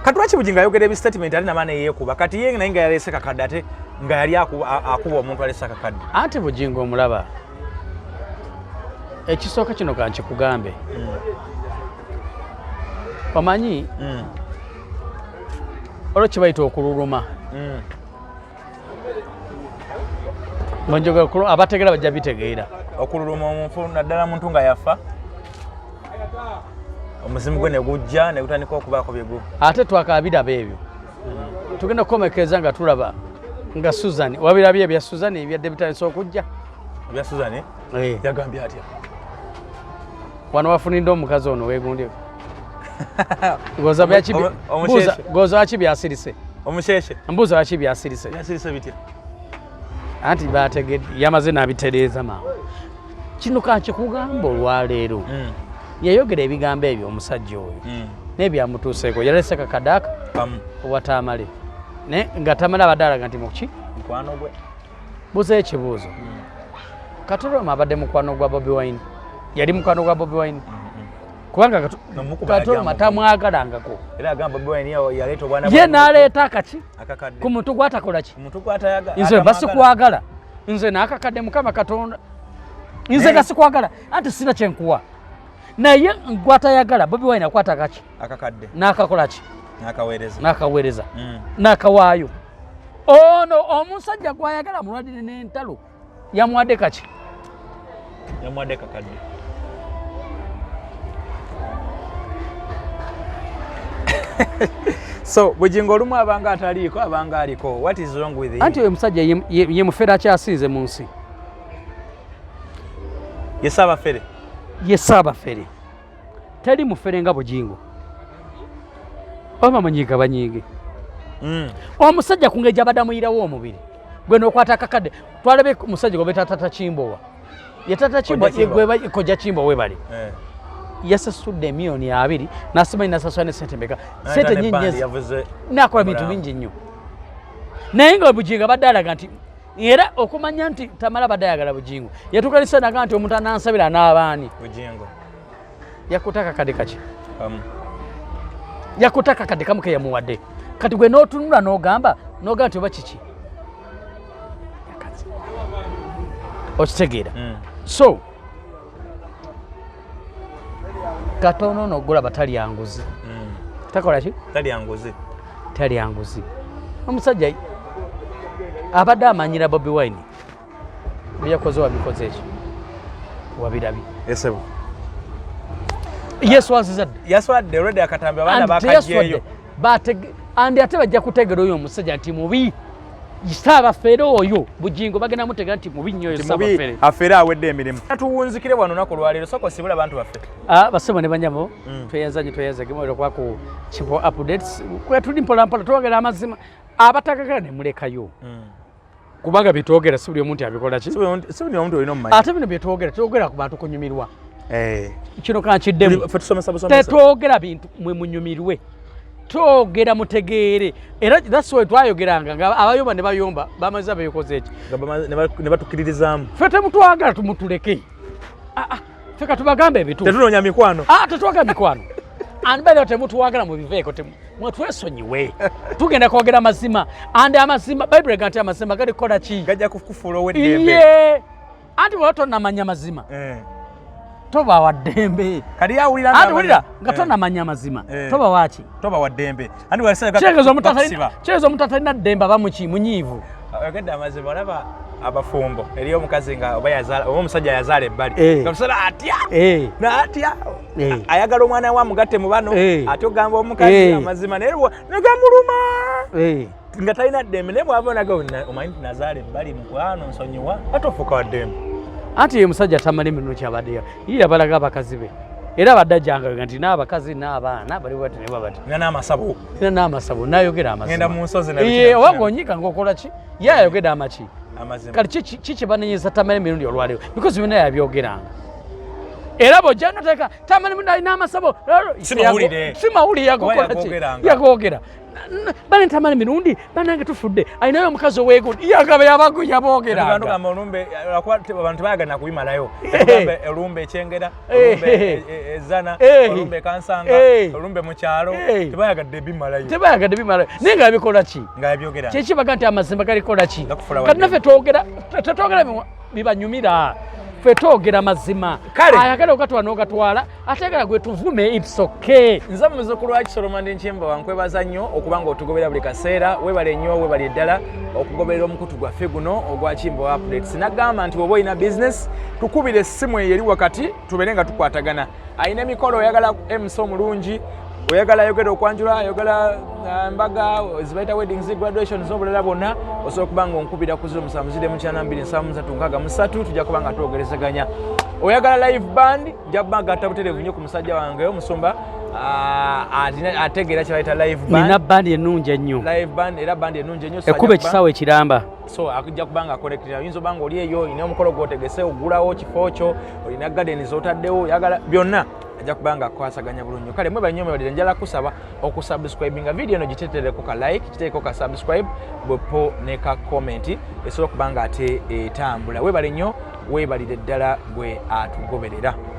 Kati lwaki Bugingo ayogera ebistatement ate namaana yeekuba? Kati ye naye nga yaleese kakadde, ate nga yali akuba omuntu aleese akakadde. Anti Bugingo omulaba, ekisooka kino kankikugambe, omanyi olwo kibayita okululuma. Bwenjogera abategeera bajja bitegeera. Okululuma omuntu, naddala muntu nga yafa, omuzimu gwe ne gujja ne gutandika okubaako byegu. Ate twakabiraba ebyo, tugenda kukomekeza nga tulaba nga Susan wabirabye ebya Susan ebyadde bitandise okujja. Ebya Susan? Eh. Yagambye atya? Wano wafunidde omukazi ono wegundi Omusheshe. goza waki byasirise. Omusheshe. Mbuuza waki byasirise. Byasirise bitya? Anti bategedde yamaze n'abitereeza mangu. Kino kankikugamba olwaleero, yayogera ebigambo ebyo omusajja oyo naye byamutuuseeko, yalese kakadaaka Kamu. owa Tamale, naye nga Tamale abadde alaga nti muki Mukwano gwe. Buuza ekibuuzo, Katoloma abadde mukwano gwa Bobi Wine? Yali mukwano gwa Bobi Wine? Kubanga Nomukuba Katoloma yajja tamwagalangako. Era agamba Bobi Wine yaleeta obwana Ye bwa- n'aleeta akaki akakadde ku muntu gwatakola ki? Ku muntu gwatayaga. Nze basikwagala, nze n'akakadde, Mukama Katonda, nze nga sikwagala, anti sina kyenkuwa, naye gwatayagala Bobi Wine akwata kaki? Akakadde. N'akakola ki? N'akaweereza. N'akaweereza, n'akawaayo. Ono omusajja gwayagala mulwadire n'entalo yamuwadde kaki? Yamuwadde kakadde. So Bugingo olumu abanga ataliiko, abanga aliko. What is wrong with him? Anti oyo omusajja ye mufere akyasinze mu nsi. Ye Saabafere. Ye Saabafere. Teri mufere nga Bugingo, oba munyiiga banyiige. Omusajja ku ngeri gyabadde amuyirawo omubiri gwe nokwata akakadde. Twalabe omusajja gwe beta Tata Kimbowa, ye Tata Kimbowa. Kojja Kimbowa. Kojja Kimbowa webale. Eh. Yasasudde emiliyoni 20 nasimanyi nasasula ne sente meka, sente ne nyingi. Bandi yavuze Nakola bintu mulamu. bingi nnyo, naye nga Bugingo abadde alaga nti, era okumanya nti Tamala abadde ayagala Bugingo, yatukalisa naga nti omuntu anansabira n'abaani. Bugingo. Yakuta akakadde kaki? Kamu. Yakuta akakadde kamu ke yamuwadde. Kati gwe n'otunula n'ogamba nti oba kiki? Yakazi. Okitegeera? So katono nogulaba talya nguzi. Takola ki? Talya nguzi. Talya nguzi. Omusajja abadde amanyira Bobi Wine, byeyakoze wabikoze, ekyo wabirabye. Esebo. Yeswaziza dda. Yaswadde olwedde, akatambi abaana And bakajjeeyo. teyaswadde. Andi ate bajja kutegeera oyo omusajja nti mubi, Saabafere oyo Bugingo bagenda mutegeera nti mubi nnyo oyo Saabafere. Afere awedde emirimu. Tuwunzikire wano olunaku olwaleero, sooka osibule abantu baffe. Ah, basebo ne banyabo, tweyanza nnyo, tweyanza gemwero kwa ku Chipo Updates kwe tuli mpola mpola twogera amazima, abatagagala ne mulekayo, kubanga byetwogera si buli omuntu abikola ki. Si buli omuntu olina omumanyi. Ate bino byetwogera, twogera ku bantu kunyumirwa. Kino kankiddemu. Ffe tusomesa busomesa. Tetwogera bintu mwe munyumirwe, twogera mutegeere. Era that's why twayogeranga nga abayomba ne bayomba bamaze abeekoze eki. Nga ne batukkiririzaamu. Ffe temutwagala, tumutuleke. Ah, ah, ffe katubagambe ebituufu. Tetunoonya mikwano. Ah, tetwagala mikwano. And by the way, temutwagala mubiveeko, mwetwesonyiwe, tugenda kwogera mazima. And amazima, Bayibuli ega nti amazima gali kukola ki? Gajja kukufuula ow'eddembe. Ye anti bw'oba tonamanya mazima, toba wa ddembe. Kati yawulira Anti wulira nga tonamanya mazima, toba waki? Toba wa ddembe. Anti Kitegeeza omuntu atalina ddembe aba muki? Munyiivu. Oyogedde amazima. Olaba abafumbo, eriyo omukazi nga oba yazaala oba omusajja yazaala ebbali, nga musala atya n'atya, ayagala omwana we amugatte mu bano, ate ogamba omukazi amazima naye negamuluma nga talina ddembe, naye bw'ava naga omanyi nti nazaala ebbali, mukwano nsonyiwa, ate ofuuka wa ddembe. Anti ye musajja Tamale Mirundi kyabadde ye yabalaga abakazi be, era abadde ajjangaga nti n'abakazi n'abaana bali bati ne babati. Nga n'amasabo. Nina n'amasabo, n'ayogera amazima. Ngenda mu nsozi na Ye, oba ng'onyiika ng'okola ki? Ye ayogedde amaki? Amazima. Kati ki kye banenyeza Tamale Mirundi olwaleero? Because byonna yabyogeranga. Era bw'ojja noteeka Tamale Mirundi alina amasabo. Si mawulire. Si mawulire, yagokola ki? Yagogeranga. Yagogera. Bane Tamale Mirundi banange tufudde, alinayo omukazi oweegundi, yagaba yabago yaboogeranga. Tugamba olumbe, lwakuba abantu baagala kubimalayo. Tugamba olumbe ekyengera, olumbe ezana, olumbe ekansanga, olumbe mu kyalo, tebayagadde bimalayo. Tebayagadde bimalayo, naye nga yabikola ki? Nga yabyogera. Kyekibaga nti amazima galikola ki? Gakufuula Kati naffe twogera, tetwogera bibanyumira, ffe twogera mazima. Kale. Ayagala ogatwala n'ogatwala, ate ayagala gwe tuvume, it's okay. Nze muzzukulu wa Kisolo Mandi Nkyemba, wankwebaza nnyo okuba nga otugobera buli kaseera. Weebale nnyo, weebale ddala okugoberera omukutu gwaffe guno ogwa Kimbo Updates. Nagamba nti bw'oba olina business, tukubire essimu eyo eri wakati, tubeere nga tukwatagana. Alina emikolo, oyagala MC omulungi, oyagala ayogera okwanjula, ayogera embaga zibayita weddings, graduations n'obulala bwonna, osobola okuba nga onkubira ku 07087363, tujja kuba nga twogerezeganya. Oyagala live band, nja kuba gatta butereevu nnyo ku musajja wange omusumba, ategeera kye bayita live band. Nina bandi ennungi ennyo. Live band, era band ennungi ennyo. Ekuba ekisaawe ekiramba. So akujja kuba nga connected. Oyinza oba nga oli eyo olina omukolo gwotegese, ogulawo kifo kyo, olina garden z'otaddewo, oyagala byonna, ajja kuba nga akwasaganya bulungi nnyo. Kale mwebale nnyo, mwebalire. Njala kusaba okusubscribinga video eno, gitetereko ka like, kiteekeko ka subscribe bwepo ne ka comment, esobola okuba nga ate etambula. Weebale nnyo, weebalire ddala gwe atugoberera.